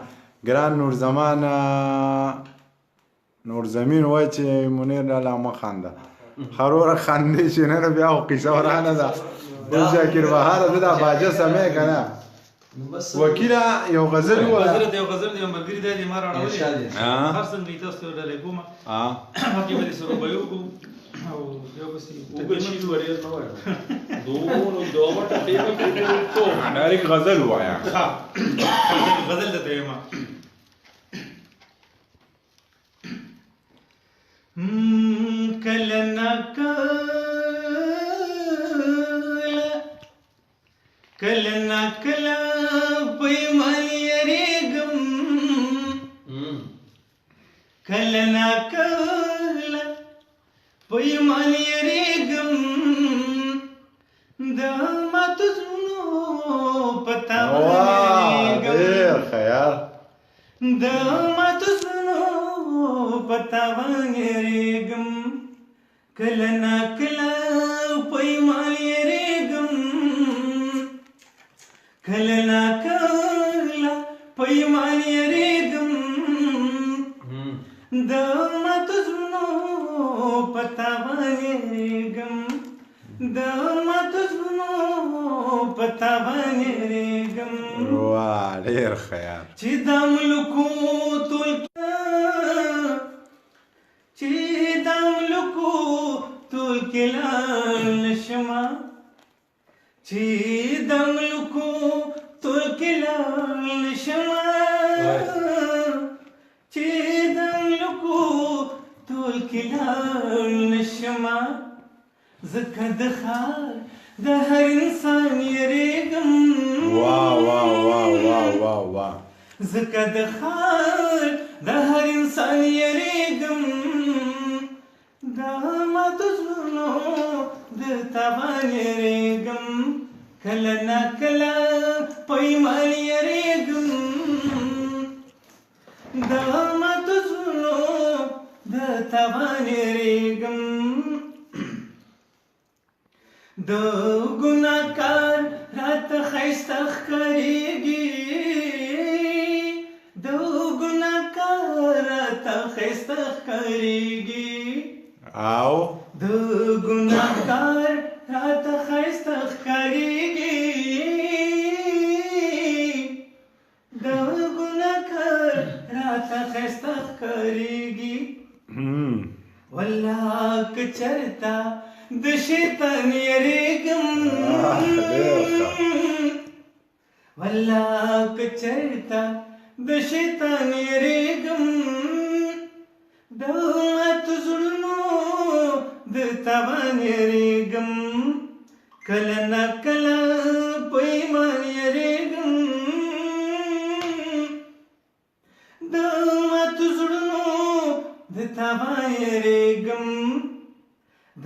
ګران نور زمان. نور زمین وای چې منیر لالا مه خنده خروره، خندې چې نه نو بیا خو قصه ورانه ده. بل شاکر بهاره، زه دا باجه سمې که نه؟ وکیله، یو غزل ووایه. غزل دی، یو غزل دی، ملګري دی ما راوړی. ها. هر څنګه یې تاسو ته ډالۍ کوم، مخکې به دې سره به یو کو او بیا پسې وګل شي ورې نه وایي. دونو دومره ټیمه کې تو ډایرک غزل وایا. ها، غزل ته وایم. کله نا کله، کله نا کله پیمان یریږم، کله نا کله پیمان یریږم، د ماتو زړونو په تاوان یریږم. ډېر ښه یار. د ماتو زړونو په تاوان یریږم، کله نا کله پیمان یریږم، کله نا کله پیمان یریږم، د ماتو زړونو په تاوان یریږم، د ماتو زړونو په تاوان یریږم. واه، ډېر ښه یار. چې د ملکو ټول، چې د ملکو ټول کې لاړ نشمه، چې د ملکو ټول کې لاړ نشمه، چې د ملکو ټول کې لاړ نشمه، ځکه د ښار د هر انسان یریږم. واه واه واه واه واه واه. ځکه د ښار د هر انسان یریږم، د ماتو زړونو د تاوان یریږم، کله نا کله په ایمان یریږم، د ماتو زړونو د تاوان یریږم. د ګناکار راته ښایسته ښکارېږي، د ګناکار راته ښایسته ښکارېږي، او د ګناکار راته ښایسته ښکارېږي، د ګناکار راته ښایسته ښکارېږي. والله که چرته د شیطان یریږم، والله که چرته د شیطان یریږم، د ماتو زړونو د تاوان یریږم، کله نا کله په ایمان یریږم، د ماتو زړونو د تاوان یریږم.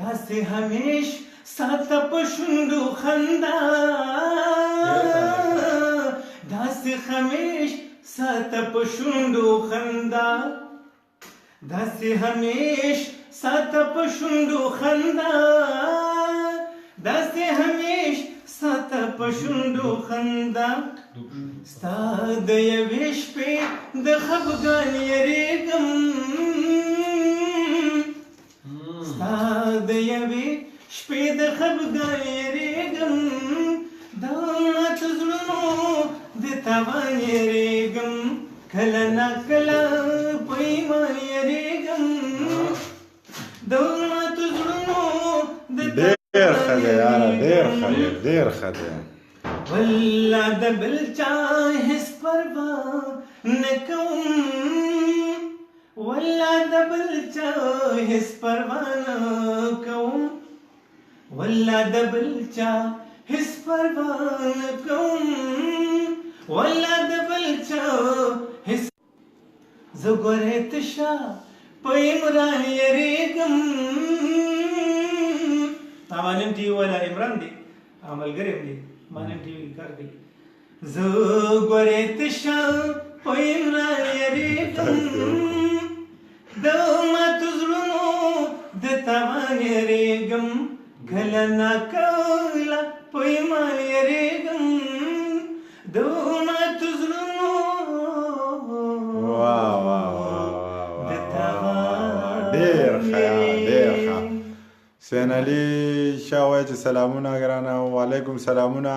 داسې همیش ساته په شونډو خندا، داسې همیش ساته په شونډو خندا، داسې همیش ساته په شونډو خندا، داسې همیش ساته په شونډو خندا، ستا د یوې شپې د خفګان یریږم، ستا د یوې شپې د خفګان یریږم، د ماتو زړونو د تاوان یریږم، کله نا کله په ایمان یریږم، د ماتو زړونو د ډېر ښه دی یاره، ډېر ښه دی، ډېر ښه دی. والله د بل چا هیڅ پروا نه کوم، والله د بل چا هیڅ پروا نه کوم، والله د بل چا هیڅ پروا نه کوم، والله د بل چا هیڅ. زه ګورې تشه په عمران یریږم. مانن ټي وي والا عمران دی، ملګری دی، مانن ټي وي کار کوي. زه ګورې تشه په عمران یریږم، د ماتو زړونو د تاوان یریږم، کله نا کله په ایمان یریږم، د ماتو زړونو واه واه واه واه، ډېر ښه، ډېر ښه. حسین علي شاه وایي چې سلامونه ګرانه. وعلیکم سلامونه.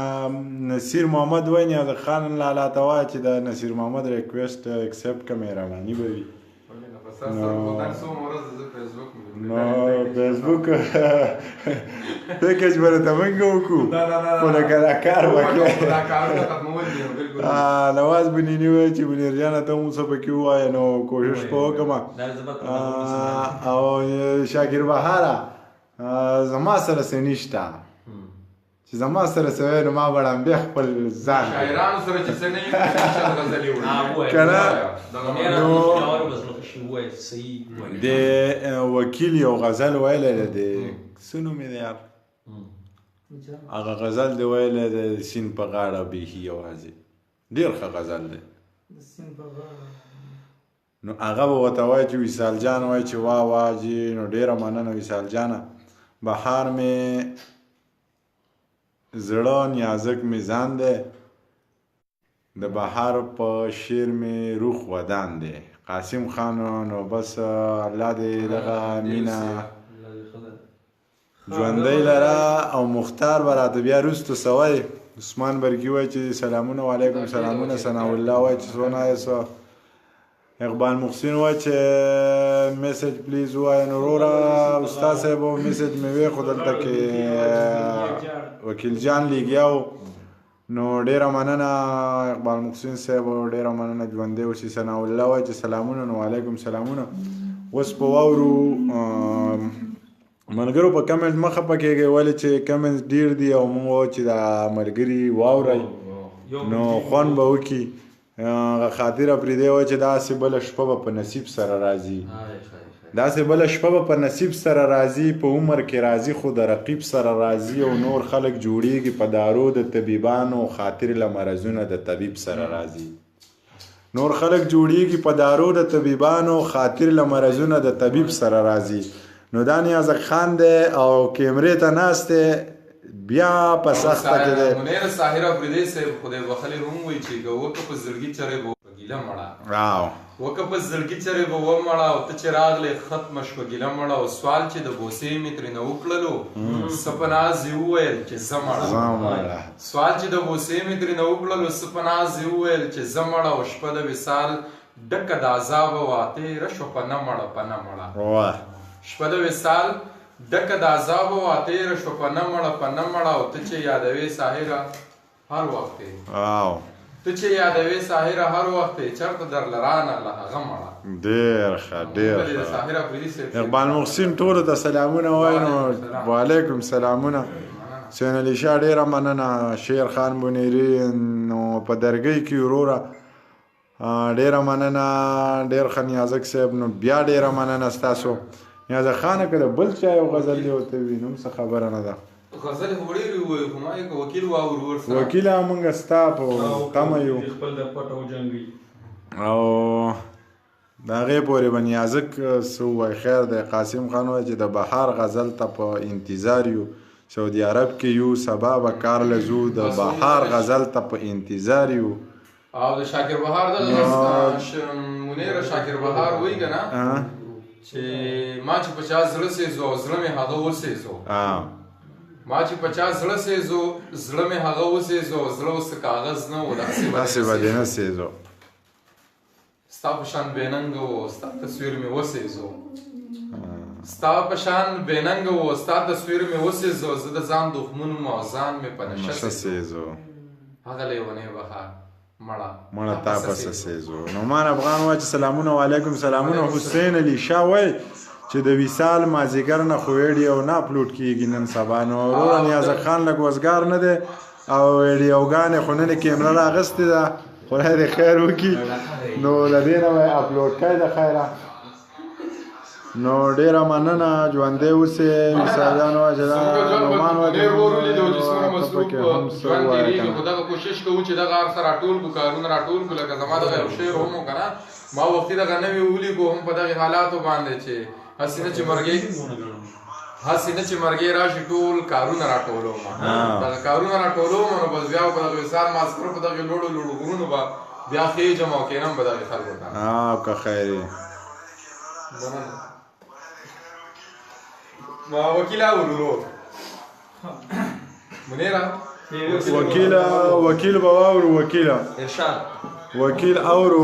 نصیر محمد وایي نیاز خان لالا ته وایي چې د نصیر محمد ریکویسټ اکسپټ که، مهرباني به وي. نو فیسبوک پیکج به راته مونږ وکړو، خو لکه دا کار وکړې. دا کارونه ختمول دي بالکل. نواز بنیني وایي چې منیر جانه ته هم څه پکې ووایه، نو کوشش به وکړم. او شاکر بهاره زما سره څه نشته، چې زما سره څه وی نو ما به ړومبی خپل ځان شاعرانو سره چې څه نه وي غزلې وړي که نه. نو د وکیل یو غزل ویلی دی، د څه نوم یې دی یار، هغه غزل دی ویلی دی د سیند په غاړه، بیخي یوازې، ډېر ښه غزل دی. نو هغه به ورته وایي چې وصال جان وایي چې وا وا جي. نو ډېره مننه وصال جانه. بهار مې زړه نیازک مې ځان دی، د بهار په شعر مې روح ودان دی. قاسم خان، نو بس الله دې دغه مینه ژوندۍ لره. او مختار به راته بیا وروسته څه وایي. عثمان برګي وایي چې سلامونه. وعلیکم سلامونه. ثناء الله وایي چې څونه څه. اقبال محسن وایي چې میسج پلیز ووایه. نو وروره استاد صاحب میسج مې وی، خو دلته کې وکیل جان لګیا و. نو ډیره مننه اقبال محسن صاحب، ډیره مننه، ژوندی اوسې. ثناء الله وایي چې سلامونه. نو وعلیکم سلامونه. اوس په واورو ملګرو، په کمنټ مخه پکېږئ، ولې چې کمنټ ډیر دي او موږ چې دا ملګري واورئ نو خوند به وکړي. هغه خاطر اپریدی وایي چې داسې بله شپه به په نصیب سره راځي، داسې بله شپه به په نصیب سره راځي، په عمر کې راځي خو د رقیب سره راځي. او نور خلک جوړیږي په دارو د طبیبانو، خاطر له مرضونه د طبیب سره راځي. نور خلک جوړیږي په دارو د طبیبانو، خاطر له مرضونه د طبیب سره راځي. نو دا نیازک خان دی او کیمرې ته ناست دی، بیا په سخته کې دی. منیر ساحر افریدی صاحب خدای بخښلی هم وایي چې که وکه په زړګي چرې به په ګیله مړه، وکه په زړګي چرې به ومړه، او ته چې راغلې ختمه شوه ګیله مړه. او سوال چې د بوسې مې ترېنه وکړلو، څه په ناز یې وویل چې زه مړه. سوال چې د بوسې مې ترېنه وکړلو، څه په ناز یې وویل چې زه مړه. او شپه د وصال ډکه د عذابه وه، تېره شوه په نه مړه، په نه مړه. شپه د وصال ډکه د عذابه وه، تېره شوه په نه مړه، په نه مړه. او ته چې یادوې ساحره هر وخت یې، ته چې یادوې ساحره هر وخت یې، چېرته درله رانغله هغه مړه. ډېر ښه، ډېر ښه. اقبال محسن ټولو ته سلامونه وایي. نو وعلیکم سلامونه. حسین علي شاه ډېره مننه. شیر خان بونیري، نو په درګۍ کې وروره ډېره مننه، ډېر ښه. نیازک صاحب، نو بیا ډېره مننه ستاسو. نیازک خانه که د بل چا یو غزل دی ورته وي نو هم څه خبره نه ده. غزل خو ډېرې ووایو، خو ما یې که وکیل واورو ورسره. وکیله موږ ستا په تمه یو. خپل د پټه وجنګوي او د هغې پورې به نیازک څه ووایي. خیر دی. قاسم خان وایي چې د بهار غزل ته په انتظار یو، سعودي عرب کې یو، سبا به کار له ځو، د بهار غزل ته په انتظار یو. او د شاکر بهار دغه منیر شاکر بهار وایي که نه چې ما چې په چا زړه سېزو او زړه مې هغه وسېزو، ما چې په چا زړه سېزو زړه مې هغه وسېزو، زړه اوس کاغذ نه و داسې به دې نه سېزو. ستا په شان بې ننګه و ستا تصویر مې وسېزو، ستا په شان بې ننګه و ستا تصویر مې وسېزو، زه د ځان دښمن وم او ځان مې په نشه سېزو، هغه لیونی بهار مړه مړه تا پسې سېزو. نعمان افغان وایي چې سلامونه. وعلیکم سلامونه. حسین علي شاه وایي چې د وصال مازیګر نه خو ویډیو نه اپلوډ کیږي نن سبا. نو وروره نیازک خان لږ وزګار نه دی او ویډیوګانې خو نن کیمره راغستې ده، خدای دې خیر وکړي، نو له دې نه به یې اپلوډ کړئ د خیره. نو ډېره مننه، ژوندی اوسې. وصال وایي چې دا نعمان وایي ډېر ورور ولیدو چې څومره مصروف ژوند تېرېږي، خو دغه کوشش کوو چې دغه هر څه راټول کړو، کارونه راټول کړو. لکه زما دغه یو شعر هم و که نه، ما وختي دغه نوې ولیکو هم په دغې حالاتو باندې چې هسې نه چې مرګې، هسې نه چې مرګې راشي ټول کارونه راټولوم، دغه کارونه راټولوم. نو بس بیا په دغه وصال ماسکر په دغې لوړو لوړو غرونو به بیا خېژم او کښېنم به دغې خلکو ته. که خیر. مننه. ما وکیله ورورو منیره وکیله، وکیل به واورو. وکیله ارشاد وکیل اورو.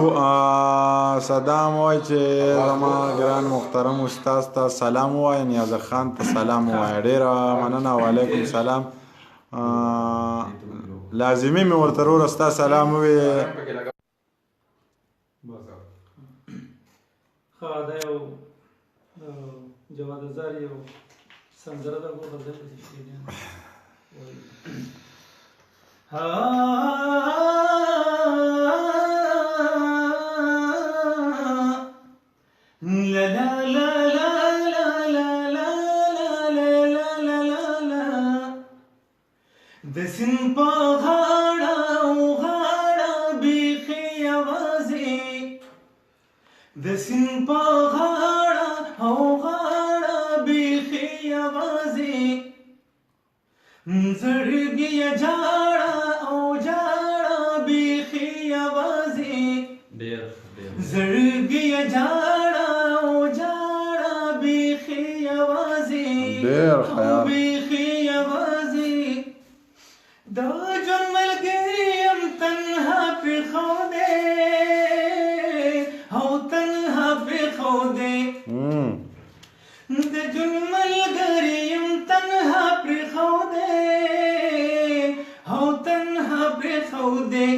صدام وای چې زما ګران محترم استاد ته سلام وای، نیاز خان ته سلام وای. ډیره مننه. وعلیکم سلام. لازمي مې ورته وروره ستا سلام ووی. ښه، دا یو جواد ازار یو سندره ده، غزل دی وایي. لا لا لا لا لا لا لا لا لا لا لا لا. د سیند په غاړه او غاړه بیخي یوازې، د سیند په غاړه او غاړه بیخي یوازې، زړګیه جاړه او جاړه بیخي یوازې، ډیر ډیر زړګیه جاړه او جاړه بیخي یوازې، ډیر خیال بیخي یوازې. د ژوند ملګری یم تنها پرېښودی او تنها پرېښودی، د ژوند ملګری یم تنها پرېښودی او تنها پرېښودی،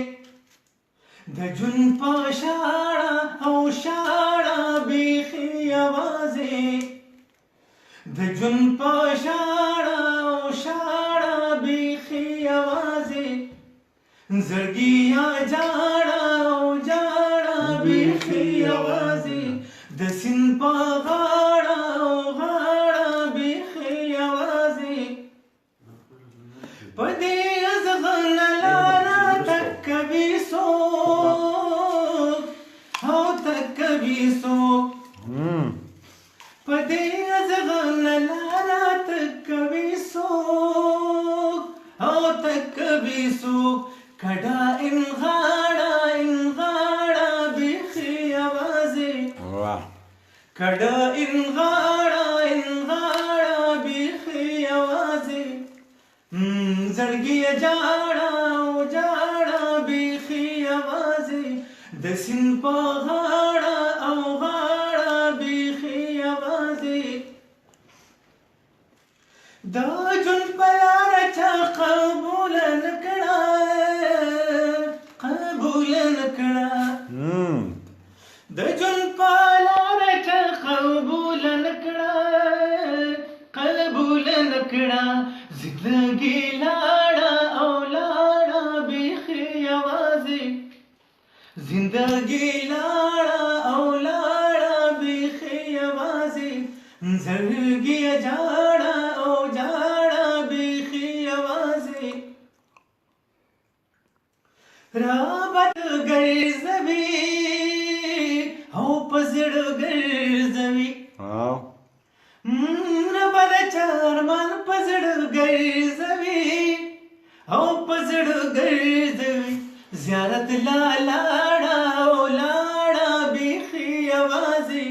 د ژوند په شاړه او شاړه بیخي یوازې، د ژوند په شاړه او شاړه بیخي یوازې، زړګیه جاړه او جاړه بیخي یوازې، د سیند په غاړه او غاړه بیخي یوازې. په دې ازغنه لاره تکوي څوک او تکوي څوک، په دې ازغنه لاره تکوي څوک او تکوي څوک، کډه ان غاړه ان غاړه بیخي یوازې، واه، کډه ان غاړه ان غاړه بیخي یوازې، زړګیه جاړه او جاړه بیخي یوازې، د سیند په غاړه او غاړه بیخي یوازې. د ژوند په لاره چا قبول نه کړه، قبول نه کړه، د ژوند په لاره چا قبول نه کړه، قبول نه کړه، زندګي لاړه او لاړه بیخي یوازې، زندګي لاړه او لاړه بیخي یوازې، زړګیه جاړه او جاړه بیخي یوازې. رابط ګرځوي او په زړه ګرځوي، ربه د چارمان په زړه ګرځوي او په زړه ګرځوي، زیارت لا لاړه او لاړه بیخي یوازې،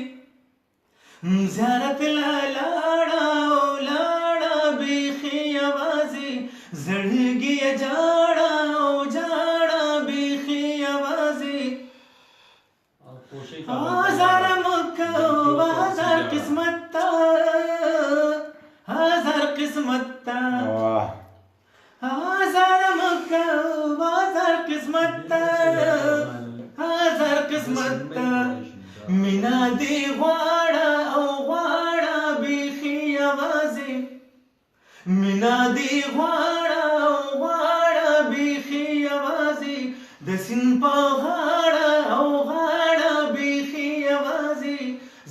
زیارت لا لاړه او لاړه بیخي یوازې، زړګیه جاړه او جاړه بیخي یوازې. هزار مکه هزار قسمت ته، هزار قسمت ته، هزار مکه هزار قسمت ته، هزار قسمت ته، مینا دی غواړه او غواړه بیخي یوازې، مینا دی غواړه او غواړه بیخي یوازې، د سیند په غاړه او غاړه بیخي یوازې،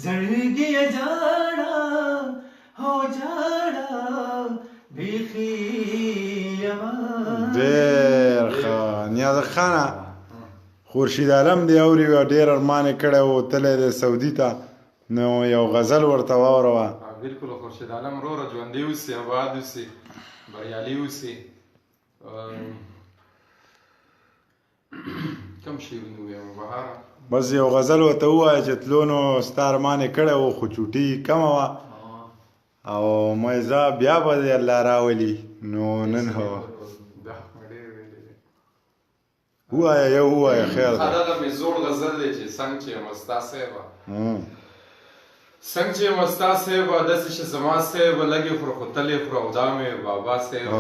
زړګیه جاړه او جاړه بیخي یوازې. ډېر ښه نیاز خانه. خورشید عالم دی اوري، ډېر ارمان یې کړی و، تللی دی سعودي ته، نو یو غزل ورته واوروه. بالکل، خورشید عالم وروره ژوندی اوسې، اباد اوسې، بریالي اوسې. کم شعرونه ووایم بهاره؟ بس یو غزل ورته ووایه چې تلو نو ستا ارمان یې کړی و، خو چوټي کمه وه او مې ځه بیا به دې الله راولي، نو نن هو دا خو مې ډېر ویلی دی. ووایه، یو ووایه، خیر دی. دغه مې زوړ غزل دی چې څنګه چې یم ستا صاحبه، څنګه چې یم ستا صاحبه، داسې چې زما صاحبه لږې خوره خو تلې خوره، او دا مې بابا صاحبه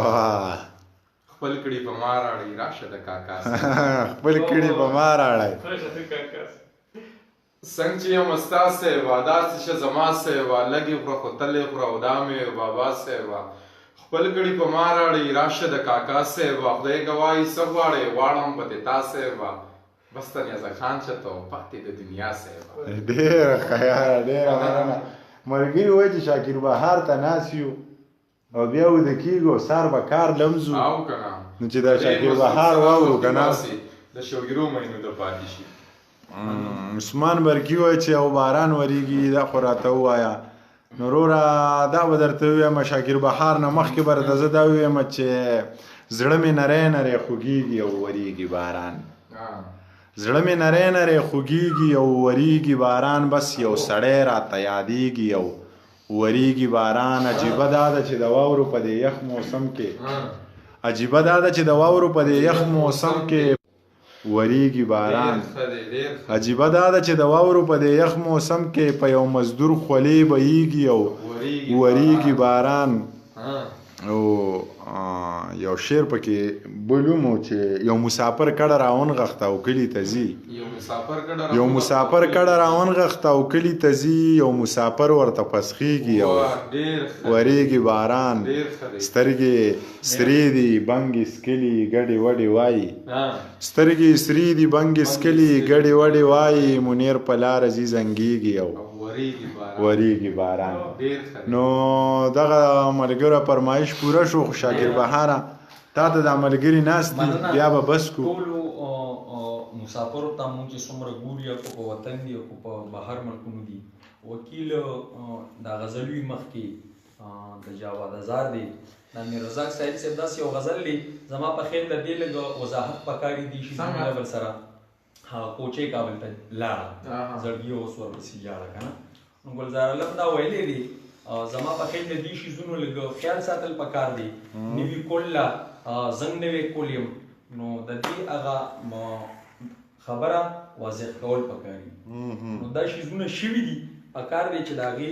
خپل کړي په ما راړی، راشه د کاکا خپل کړي په ما راړی. څنګه چې یم ستا صاحبه، داسې چې زما صاحبه لږې خوره خو تلې خوره، او دا مې بابا صاحبه خپل کړي په ما راړی، راشه د کاکا صاحبه. خدای ګواهي څه غواړې، غواړم به دې تا صاحبه، بس ته نیازک خان چته او پاتې د دنیا صاحبه. ډېره ښه یاره، ډېره مننه. ملګري وایي چې شاکر بهار ته ناست یو او بیا ویده کېږو او سهار به کار لمځو، او که نه نو چې دا شاکر بهار واورو که نه د شوګیرو مینو د پاتې شي. عثمان برکي وایي چې او باران وریږي، دا خو راته ووایه. نو وروره دا به درته ووایم، شاکر بهار نه مخکې به درته زه دا ووایم چې زړه مې نری نری خوږېږي او وریږي باران، زړه مې نری نری خوږېږي او وریږي باران، بس یو سړی راته یادېږي او وریږي باران. عجیبه دا ده چې د واورو په دې یخ موسم کې، عجیبه دا ده چې د واورو په دې یخ موسم کې وریږي باران. عجیبه دا ده چې د واورو په دې یخ موسم کې په یو مزدور خولې بهیږي او وریږي باران. او یو شعر پکې بلومو چې یو مسافر کډه راونغښته او کلي ته ځي، یو مسافر کډه راونغښته او کلي ته ځي، یو مسافر ورته پسخیږي او وریږي باران. سترګې سرې دي بنګې سکلي ګډې وډې وایي، سترګې سرې دي بنګې سکلي ګډې وډې وایي، منیر په لاره ځي زنګیږي او وریږي باران. نو دغه ملګرو فرمایش پوره شو. خو شاکر بهاره تا ته دا ملګري ناست دي، بیا به بس کو. ټولو مسافرو ته مونږ چې څومره ګوري، او که په وطن دي او که په بهر ملکونو دي، وکیل دا غزل وي مخکې د جواد ازار دی، دا میر رزاق ساحل صاحب داسې یو غزل دی، زما په خیال د دې لږ وضاحت پکاري دي چې زموږ لیول سره کوچې کابل ته لاړه زړګي اوس ورپسې ژاړه که نه. نو ګلزار عالم دا ویلی دی، زما په خیال د دې شیزونو لږ خیال ساتل پکار دی. نوي کول له زنګ نوی کول یم، نو د دې هغه خبره واضح کول پکار دي. نو دا شیزونه شوي دي، پکار دی چې د هغې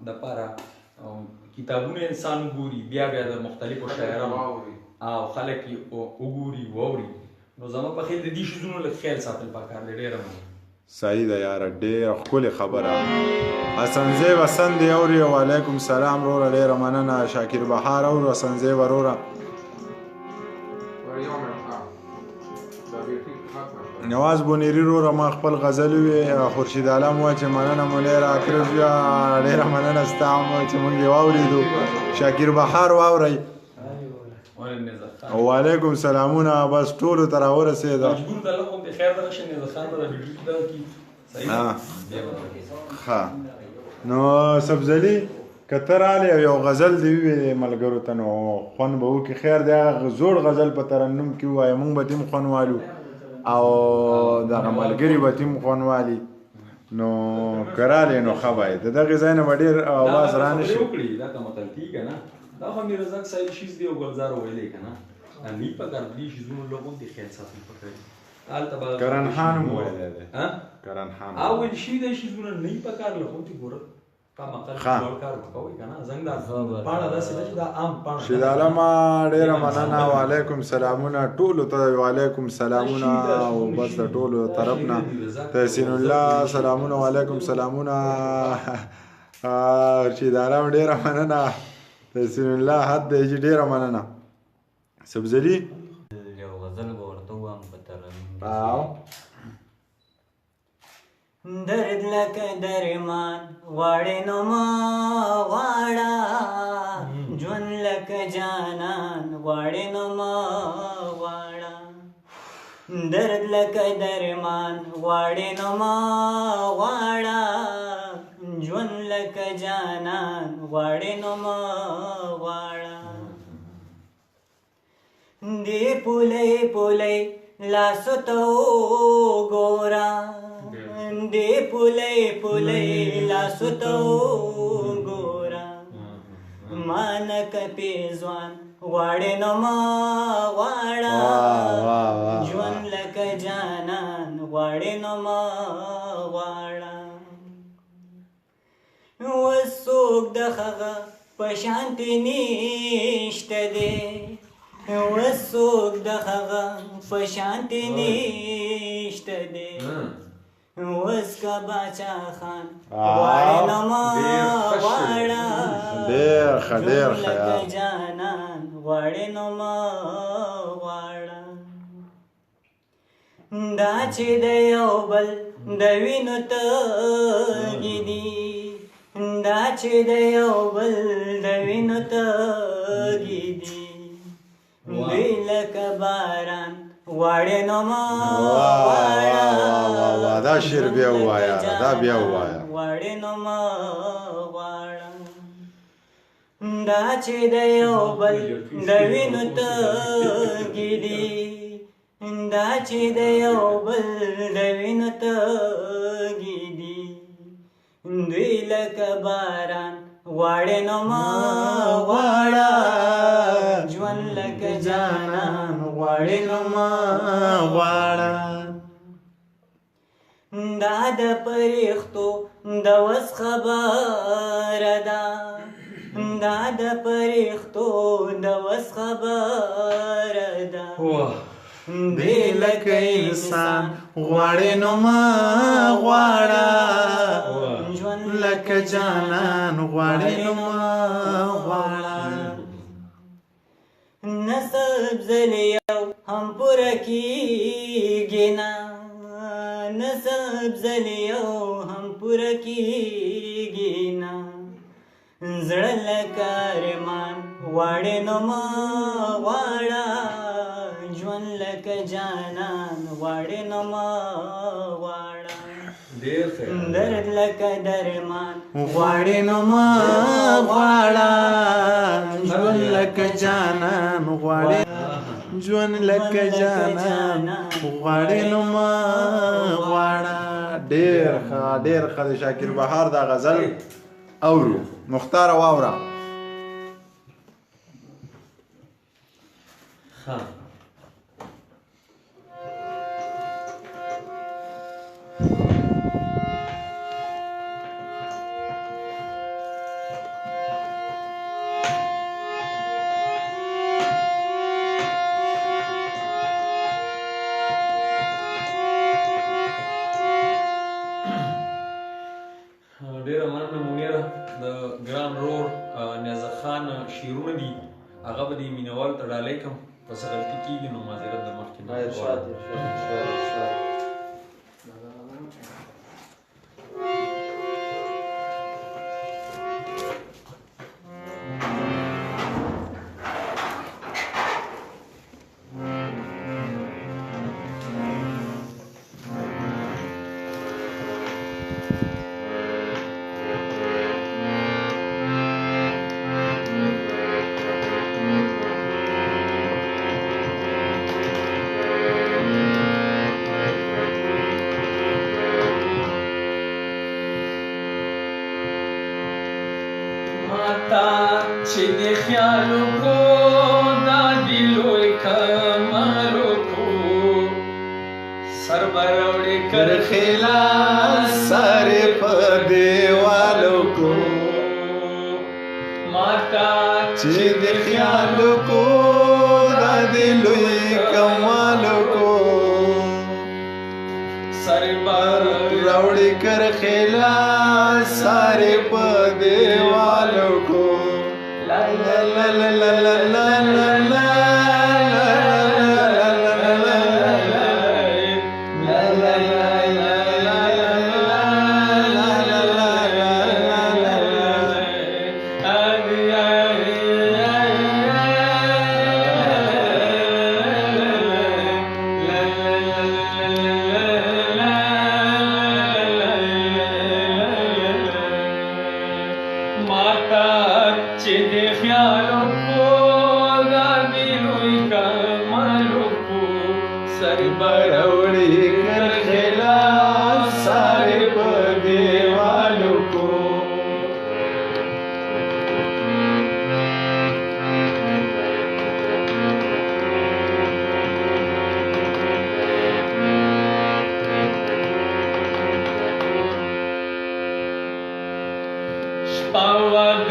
دپاره کتابونه انسان وګوري، بیا بیا د مختلفو شاعرانو او خلک یې وګوري واوري. نو زما په خیال د دې شیزونو لږ خیال ساتل پکار دی. ډېره مننه. صحیح ده یاره، ډېره ښکلې خبره. حسن زیب حسن دی اوري. وعلیکم سلام وروره، ډېره مننه. شاکر بهار اورو. حسن زیب وروره. نواز بونیری وروره ما خپل غزل ووی. خورشید عالم وایي چې مننه منیره اکرم زویه، ډېره مننه ستا هم چې موږ یې واورېدو. شاکر بهار واورئ. وعلیکم سلامونه. بس ټولو ته راورسېده. مجبور د الله کوم خیر دغه شي نه خان به ویډیو دغه کی صحیح. ښه نو سبزلی که ته راغلې او یو غزل دې وویلې ملګرو ته نو خوند به وکړي. خیر دی، هغه زوړ غزل په ترنم کې ووایه، موږ به تیم خوند والو او دغه ملګري به تیم خوند والي. نو که راغلې نو ښه به یې، د دغې ځای نه به ډېر اواز رانه شي. دا کومه غلطي که نه، دا خو امیر رزاق صاحب شیز دی او ګلزار ویلې که نه، دا نه پکار دي شیزونو له غوندې خیال ساتل پکار دي. هلته به کرن خان هم ویلی دی. کرن خان او ویل شوي دی شیزونه نه پکار له غوندې. ګوره کم عقل لوړ کار وکوئ که نه، څنګه دا پاڼه داسې ده چې دا عام پاڼه. شید عالمه ډېره مننه. وعلیکم سلامونه ټولو ته. وعلیکم سلامونه او بس د ټولو طرف نه. تحسین الله سلامونه. وعلیکم سلامونه. رشید عالم ډېره مننه. تحسین الله حد دی چې ډېره مننه. سبزلی یو غزل به ورته ووایم په ترنم. درد لکه درمان غواړې نو ما غواړه، ژوند لکه جانان غواړې نو ما غواړه. درد لکه درمان غواړې نو ما غواړه، ژوند لکه جانان غواړې نو ما غواړه. دې پولۍ پولۍ لاسو ته وګوره، دې پولۍ پولۍ لاسو ته وګوره، ما نه کپې ځوان غواړې نو ما غواړه، ژوند د هغه په شانتې نشته دی، اوس څوک د هغه په شانتې نشته دی. اوس که باچا خان غواړې نو ما غواړه، ډېر ښه ډېر ښه لکه جانان غواړې نو ما غواړه. دا چې د یو بل د وینو تږي دي، دا چې د یو بل د وینو تږي دي، دوی لکه باران غواړې نو ما غواړه. دا شعر بیا ووایه، دا بیا ووایه. غواړې نو ما غواړه. دا چې د یو بل د وینو تږي دي، دا چې د یو بل د وینو تږي دي، دوی لکه باران غواړې نو ما غواړه، ژوند لکه جانان غواړې نو ما غواړه. دا د پرښتو د وس خبره ده، دا د پرښتو د وس خبره ده، دی لکه انسان غواړې نو ما غواړه، ژوند لکه جانان غواړې نو ما غواړه. نصب ځلې یو هم پوره کېږي نه، نصب ځلې یو هم پوره کېږي نه، زړه لکه ارمان غواړې نو ما غواړه، ژوند لکه جانان غواړې نو ما غواړه، ډېر ښه. درد لکه درمان غواړې نو ما غواړه، ژوند لکه جانان غواړې، ژوند لکه جانان غواړې نو ما غواړه. ډېر ښه ډېر ښه. د شاکر بهار دا غزل اورو. مختار واوره. ښه ډېره مننه منیره. د ګران رور نیازک خان شعرونه دي، هغه به دې مینوالو ته ډالۍ کړم. که څه غلطي کېږي نو معذرت د مخکې نه غواړم. ماتا چې د خیال کو دا دی لوی کمال کو، سر بروړې کرخیلا سر په دیوالو کو، ماتا چې د خیال کو دا دی لوی کمال کو، سر راوړې کرخیلا سر په دیوالو کو. لا لا لا لا لا لا لا لا ماتا چې د خیال کو دا دی لوی کمال کو، سر راوړې کرخیلا سر په دیوالو کو. شپه وه د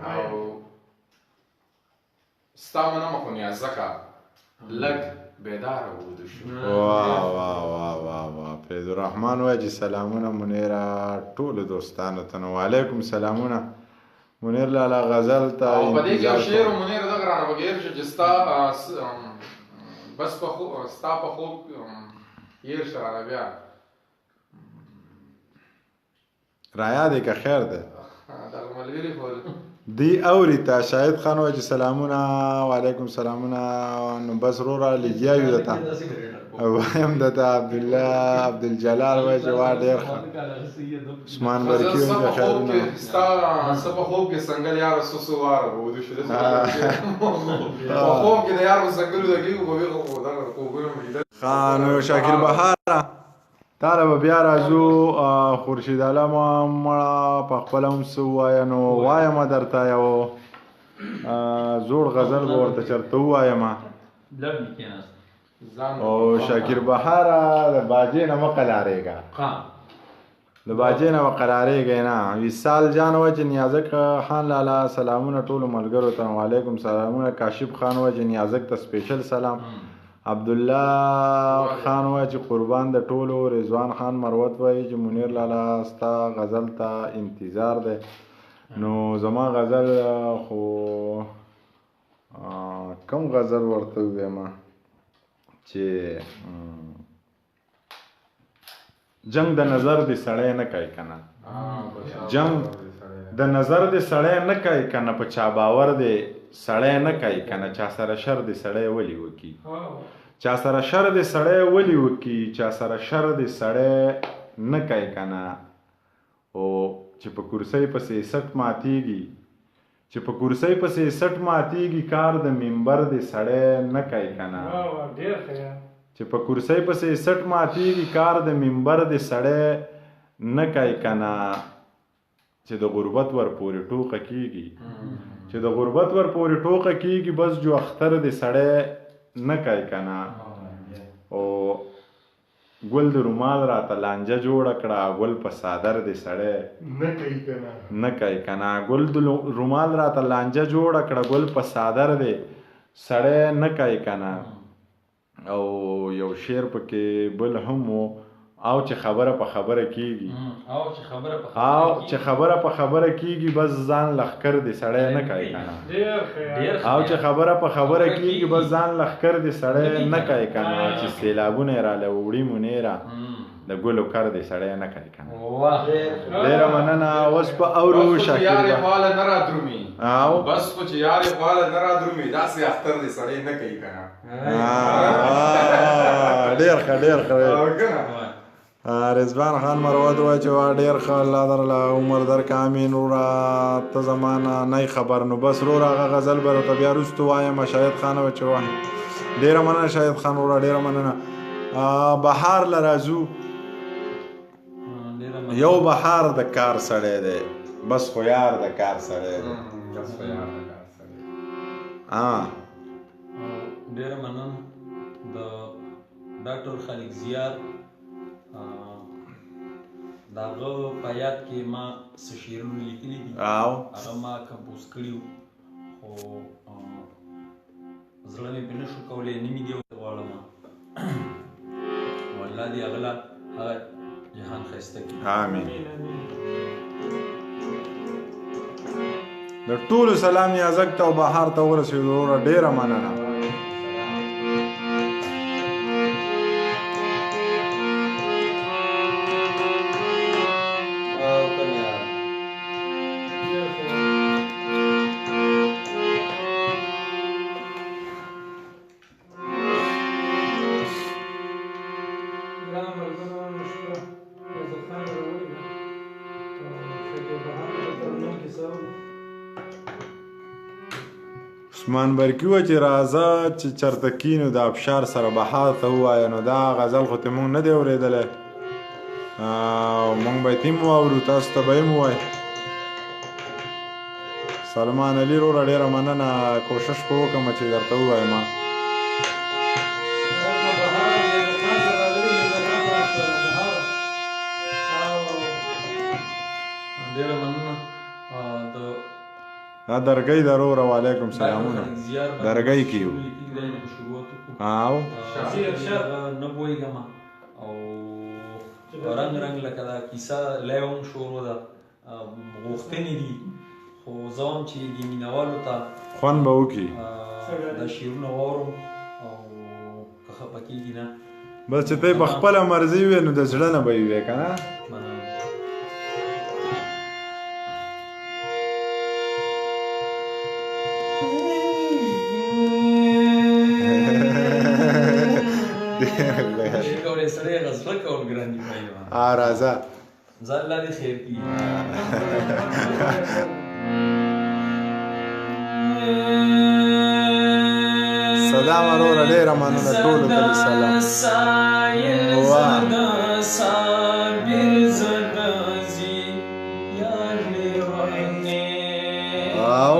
او ستا منمه خو نیازکه لږ بیدار ووده شو. واه واه واه واه واه. فیض الرحمن وایي چې سلامونه منیره ټولو دوستانو ته. نو وعلیکم سلامونه منیر لالا، غزل ته او په دې کې یو انتظار شعر کوم. منیر دغه رانه بغیر شو چې ستا بس په خو ستا په خوب هیر شه رانه بیا رایا دی که خیر ده؟ دغه ملګري خو دی اوري ته. شاهد خان وایي چې سلامونه، وعلیکم سلامونه. نو بس وروره لګیا یو درته وایم درته. عبدالله عبدالجلال وایي چې وا ډېر ښه. عثمان برکي زه وایي په چې خوب خیرونه. کې ستا څه په خوب کې څنګه یار سو سو واره وو شو، په خوب کې د یار څنګه د کېږو په ویغه خو دغه خوبونه مې لیدل. ښه نو شاکر بهاره تاله به بیا راځو. خورشید عالم مړه په خپله هم څه ووایه. نو وایم درته یو زوړ غزل به ورته چېرته ووایم. او شاکر بهاره د باجې نه مه قلارېږه، د باجې نه به قرارېږی نه. وصال جان وایي چې نیازک خان لالا سلامونه ټولو ملګرو ته. وعلیکم سلامونه. کاشف خان وایي چې نیازک ته سپیشل سلام. عبدالله خان وایي چې قربان د ټولو. رضوان خان مروت وایي چې منیر لالا ستا غزل ته انتظار دی. نو زما غزل خو کم غزل ورته ووایم چې جنگ د نظر دی سړی نه کوي کنه، جنگ د نظر دی سړی نه کوي کنه، په چا باور دی سړی نه کوي کنه، چا سره شر دی سړی ولي وکي، چا سره شر دی سړی ولي وکي، چا سره شر دی سړی نه کوي کنه. او چې په کرسۍ پسې سټ ماتیږي، چې په کرسۍ پسې سټ ماتیږي، کار د منبر دی سړی نه کوي کنه. چې په کرسۍ پسې سټ ماتیږي، کار د منبر دی سړی نه کوي کنه. چې د غربت ور پورې ټوقه کیږي، چې د غربت ور پورې ټوقه کیږي، بس جو اختر دی سړی نه کوي کنه. او ګل د رومال راته لانجه جوړه کړه، ګل په څادر دی سړی نه کوي کنه، نه کوي کنه. ګل د رومال راته لانجه جوړه کړه، ګل په څادر دی سړی نه کوي کنه. او یو شعر پکې بل هم و، او چې خبره په خبره کیږي، او چې خبره په او چې خبره په خبره کیږي، بس ځان لښکر دی سړی نه کوي کنه. او چې خبره په خبره کیږي، بس ځان لښکر دی سړی نه کوي کنه. چې سیلابونه یې راله وړي مونیره د ګلو کر دی سړی نه کوي کنه. ډېره مننه. اوس په اورو شاکر یار خواله نه را درومي، او بس خو چې یار خواله نه را درومي، داسې اختر دی سړی نه کوي کنه. ډېر ښه، ډېر ښه. رضوان خان مروت وایي چې وا ډېر ښه، الله درله عمر درکړه، امین. وروره ته زما نه نه خبر. نو بس وروره هغه غزل به درته بیا وروسته وایم. شاهد خان وایي چې واه ډېره مننه شاهد خان وروره، ډېره مننه. بهار له راځو. یو بهار د کار سړی دی، بس خو یار د کار سړی دی، بس خو یار د کار سړی. ډېره مننه. د ډاکټر خالق زیار د هغه په یاد کې ما څه شعرونه لیکلي دي، هغه ما کمپوز کړي وو، خو زړه مې پرې نه شو کولی، نه مې دي غواړم. او الله دې هغه له هغه جهان ښایسته کړي. آمین. د ټولو سلام نیازک ته او بهار ته ورسېدو وروره، ډېره مننه. عثمان برکي وه چې راځه چې چرته کینو د ابشار سره بهار ته ووایه. نو دا غزل خو ته مونږ نه دی اورېدلی، مونږ به یې هم واورو، تاسو ته به یې هم ووایي. سلمان علي وروره ډېره مننه، کوشش به وکړم چې درته ووایم. ډېره مننه. د دا درګۍ دروره، وعلیکم سلامونه. درګۍ کې یو او نه پوهېږم او رنګ رنګ لکه دا کیسه لیو هم شروع ده، غوښتنې دي، خو زه وایم چې د مینهوالو ته خوند به وکړي دا شعرونه واورم او که خفه کېږي نه، بس چې ته په خپله مرضي وې نو د زړه نه به یې وې که نه. راځه ځه، الله دې خیر کړي. سلام وروره، ډېره مننه ټولو ته دې سلام. واه او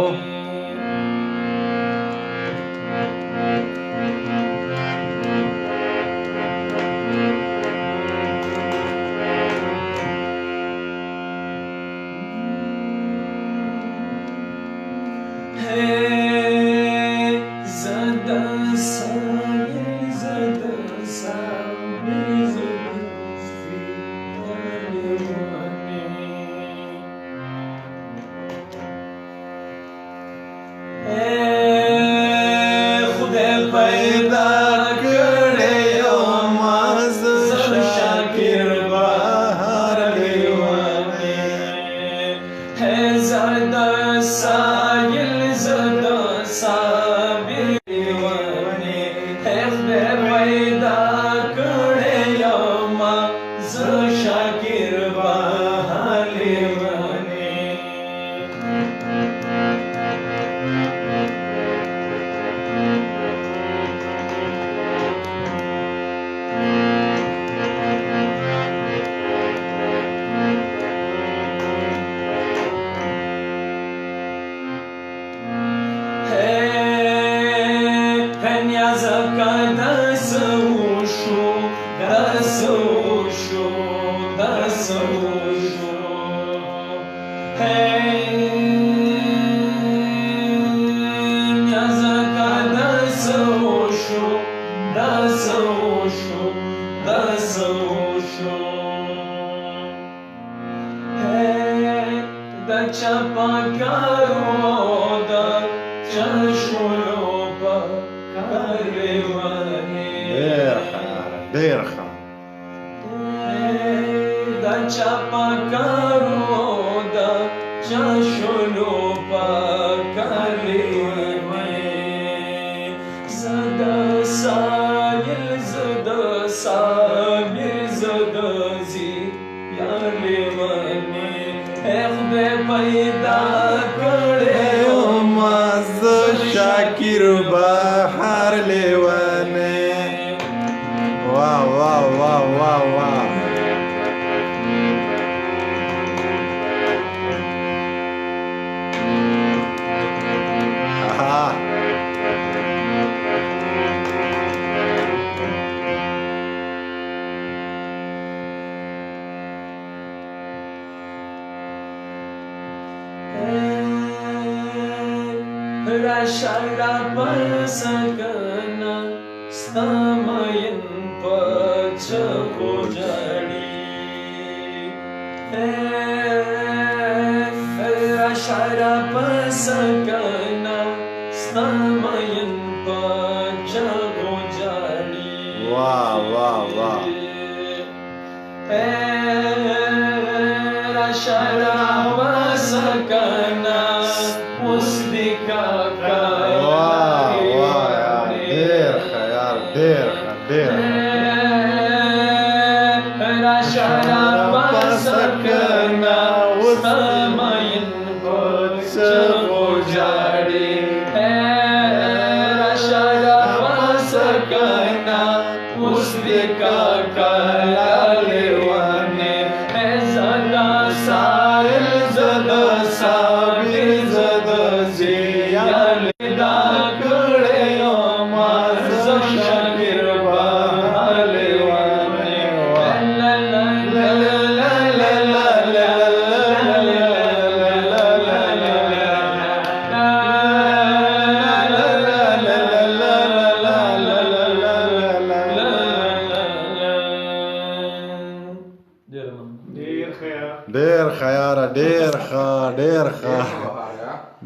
ښه، ډېر ښه،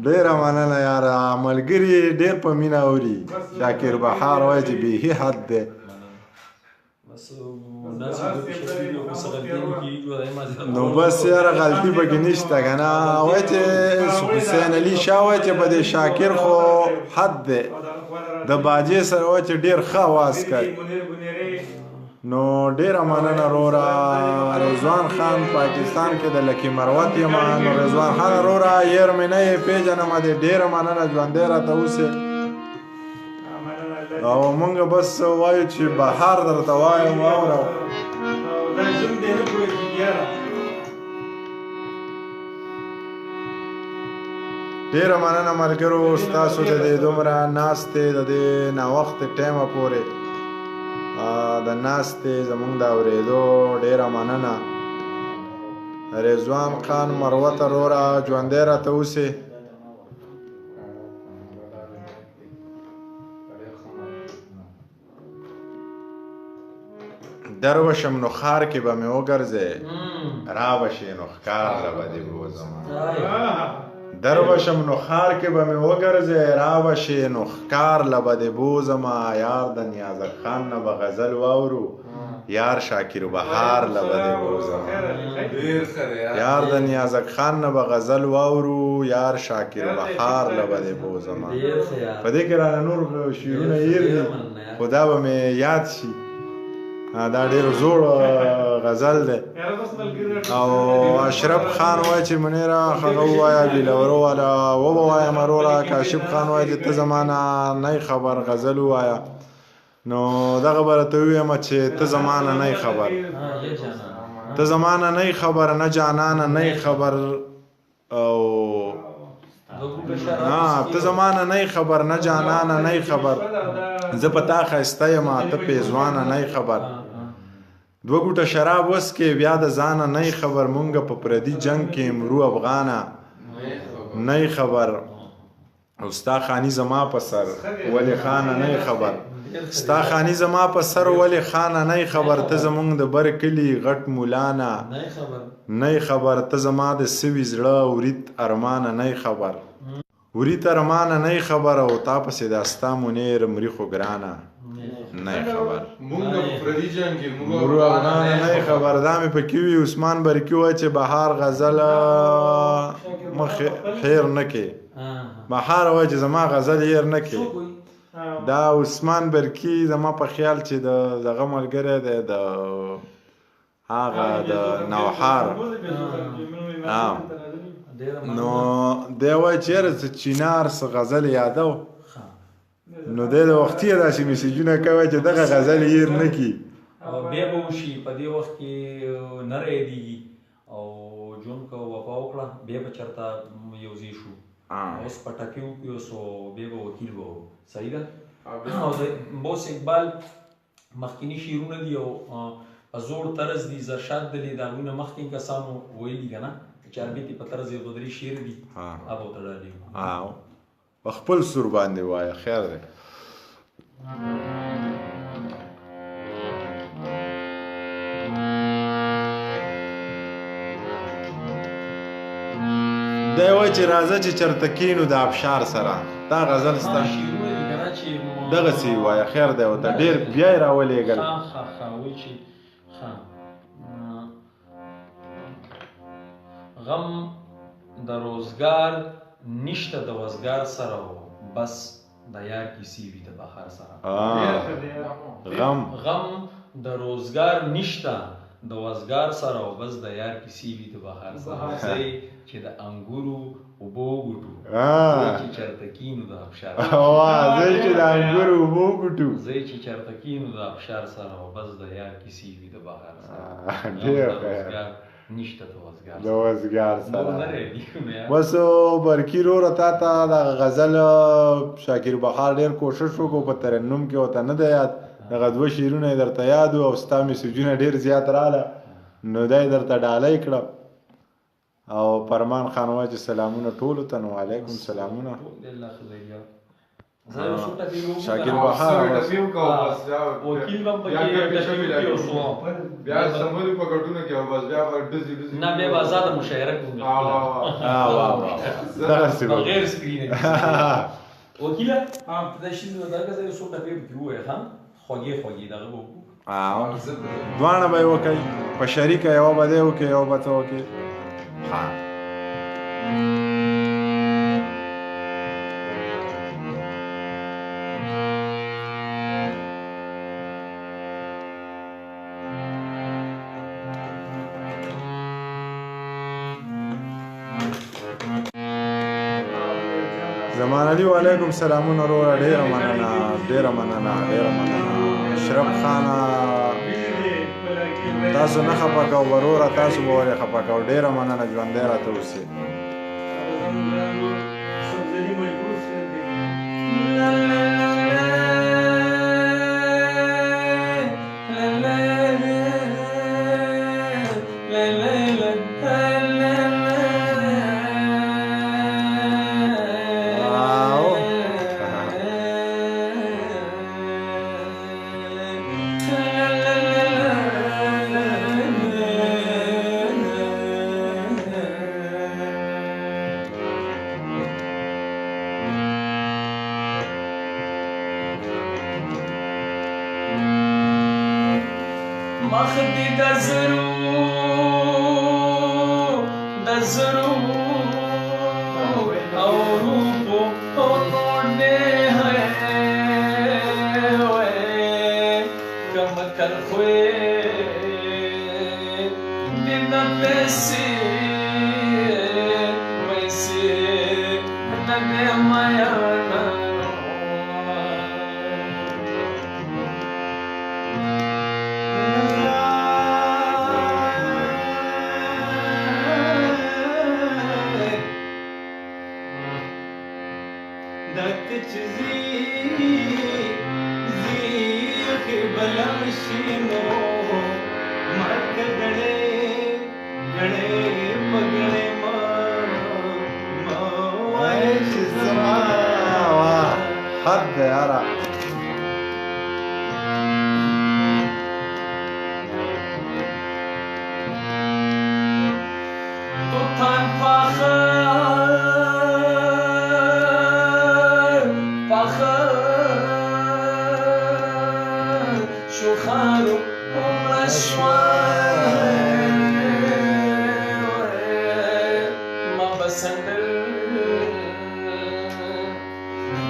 ډېره مننه یاره. ملګري ډېر په مینه اوري. شاکر بهار وایي چې بیخي حد دی. نو بس یاره غلطي پکې نشته که نه. وایي چې حسین علي شاه وایي چې په دې شاکر خو حد دی، د باجې سره وایي چې ډېر ښه اواز کوي. نو ډیره مننه روره. رضوان خان پاکستان کې د لکی مروت یم. نو رضوان خان روره ير مې نه یې پېژنم، دې ډیره مننه، ژوندی راته اوسې. او مونږ بس وایو چې بهار درته وایو، واوره. ډیره مننه ملګرو ستاسو د دې دومره ناستې، د دې ناوخته ټیمه پورې د ناستې زمونږ د اورېدو ډیره مننه. رضوان خان مروت وروره ژوندی راته اوسې. در وشم نو ښار کې به مې وګرځې، را به شې نو ښکار له به دې بوځم. در وشم نو ښار کې به مې وګرځې، را به شې نو ښکار له به دې بوځم. یار د نیازک خان نه به غزل واورو، یار شاکر بهار له به دې بوځم. یار د نیازک خان نه به غزل واورو، یار شاکر بهار له به دې بوځم. په دې کې رانه نور شعرونه هېر دي، خو دا به مې یاد شي. دا ډېر زوړ غزل دی. او اشرف خان وایي چې منیره هغه ووایه، بیلورو والا وبه وایم وروره. کاشف خان وایي چې ته زما نه نه خبر، غزل ووایه. نو دغه به راته ووایم چې ته زما نه نه خبر، ته زما نه نه خبر، نه جانانه نه خبر. او ته زما نه نه خبر، نه جانانه نه خبر، زه په تا ښایسته یم، ته پېزوانه نه خبر. دوه ګوټه شراب وڅکې بیا د ځانه نه خبر، مونږ په پردي جنګ کې مرو افغانه نه خبر. او ستا خاني زما په سر ولې خانه نه خبر، ستا خاني زما په سر ولې خانه نه خبر، ته زمونږ د بر کلي غټ مولانه نه خبر، ته زما د سوي زړه وریت ارمانه نه خبر، وریت ارمانه نه خبر، او تا پسې دا ستا منیر مري خو ګرانه نه خبر. مونږ په پردي جنګ کې مرو افغانه نه خبر. دا مې پکې وي. عثمان برکي وایي چې بهار غزل مخ خیر نه کې، بهار وایي چې زما غزل هېر نه کې. دا عثمان برکی زما په خیال چې د دغه ملګری دی، د هغه د نوحار. نو دی وایي چې یاره څه چینار څه غزل یادو، نو دی د وختي داسې میسجونه کوي چې دغه غزل هېر نه کړي. بیا به وشي په دې وخت کې نه رایادېږي. او ژوند که وفا وکړه بیا به چېرته یو ځای شو، اوس په ټپي وکړو، اوس بیا به وکیل وو. صحیح ده. او د بوس اقبال مخکیني شعرونه دي او په زوړ طرز دي، زرشاد دلې د هغوی نه مخکې کسانو ویلي که نه چې عربي کې په طرز یو دوه درې شعر دي، هغه ورته ډالۍ. په خپل سور باندې وایه، خیر دی. دی وایي چې راځه چې چېرته کښېنو د ابشار سره، دا غزل ستا دغسې وایه، خیر دی ورته. ډېر بیا یې راولېږل. ښه ښه وایي چې ښه غم د روزګار نشته د وزګار سره، بس د یار کیسې وي د بهار سره. غم غم د روزګار نشته د وزګار سره، او بس د یار کیسې وي د بهار سره. زه چې د انګورو اوبه وګټو، زه چې چېرته کښېنو د ابشار، زه چې د انګورو اوبه وګټو، زه چې چېرته کښېنو د ابشار سره، او بس د یار کیسې وي د بهار سره. ډېر ښه نشته د وزګار د وزګار سره. بس برکي وروره تا ته دغه غزل شاکر بهار ډېر کوشش وکړو، په ترنم کې ورته نه دی یاد، دغه دوه شعرونه یې درته یاد وو او ستا میسجونه ډېر زیات راله، نو دا یې درته ډالۍ کړه. او فرمان خان وایي چې سلامونه ټولو ته. نو علیکم سلامونه. زه یو څو ټپې به وکړو شاکر کنه. بهار سوې آواز. ټپې وکړه او بس بیا وکیل به هم بیا پکې ګپې ټپې شپې وکړي لګي. او څو بیا سمولو په ګډونو کې او بس بیا به ډزې ډزې. نه، بیا به آزاده مشاعره کوم. وا وا. وا وا، دغسې به. بغیر سکرین. وکیله، دا شي دا که یو څو ټپې پکې ووایې، ښه خوږې خوږې دغه به وکړو. دواړه به یې وکړئ په شریکه، یوه به دی وکړي، یوه به ته وکړې. ښه، زمان علي، وعلیکم سلامونه وروره، ډېره مننه، ډېره مننه، ډېره مننه. اشرف خانه، تاسو نه خفه کوو وروره، تاسو به ولې خفه کوو؟ ډېره مننه، ژوندی راته اوسې. واو. مخ دې د زرو د زرو او روپو او نور دې ہے کم کل خوې دې نه پیسې پیسې نه دې مایا. دت چزي زی بلا شینو مت گڑے گڑے پگڑے ما ما وای زما. واه، حد دی یاره. توتان پاخه پاخه شوخانو عمره شوه، ما به سندل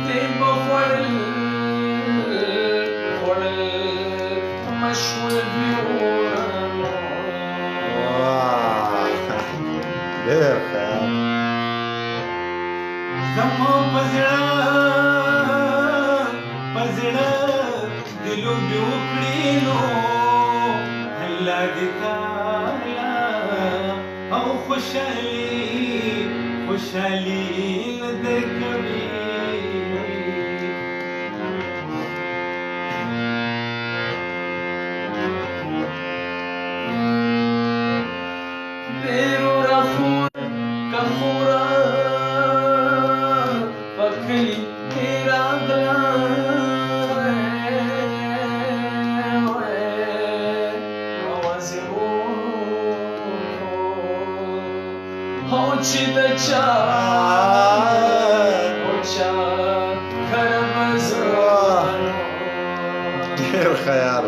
دی به خوړل خوړل مشغول بیورانو. واه، ډېر ښه یار. زما پزړه پزړه دلو وکړي نو الله دې تعالی او خوشحالي خوشحالي نه درکوي. ډېرو راخور کخورا پکلی کې راغله आवाज یې وکړو او چې د چا او چا کره به زه. ډېر ښه یار.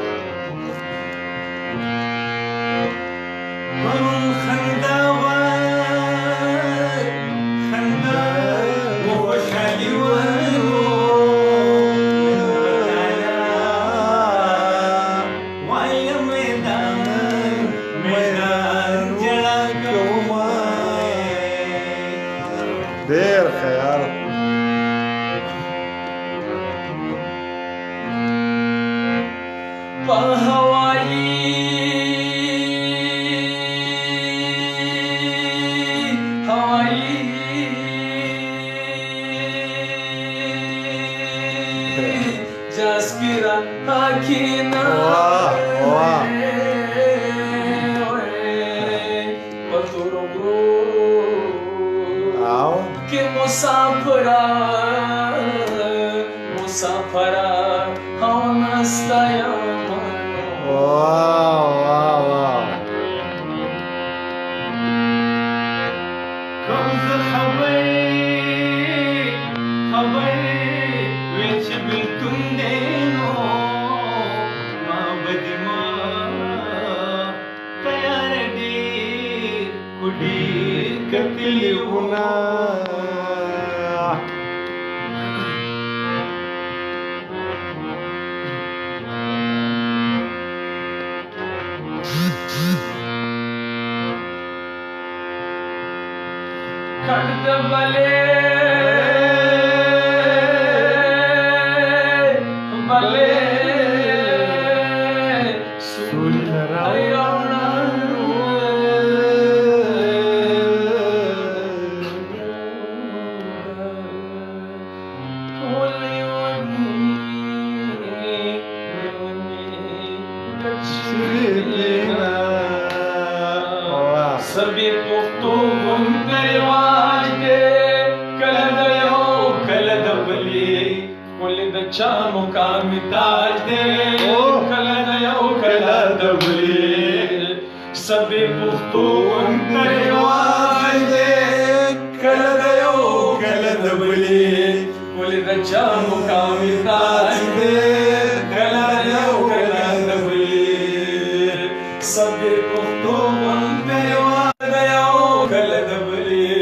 پرون خندا وه، خندا و خوشحالي وه، نن به تالا وایم میدان میدان جړا کومه. ډېر ښه یار. په هوایي هوایي جاز کې را کېنا واه واه. په تورو غرو او کې مسافران مسافره او نستا یم. واه واه واه. کوم زه خبر خبر وې چې بېلتون دی نو ما به دې ما تیار ډېر خو ډېر کتلي وو. کټ د بلې بلې سوري سبي پښتو غوند رواج دی، کله د یو کله د بلې، ښکلې د چا مقام تاج دی، کله د یو کله د بلې. سبي پښتو غوند رواج دی، کله د یو کله د بلې، ښکلې د چا مقام تاج دی، کله د یو کله د بلې. سبي پښتو غوند رواج د یو کله د بلې،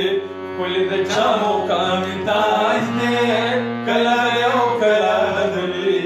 ښکلې د چا مقام تاج دی، کله د یو کله د بلې.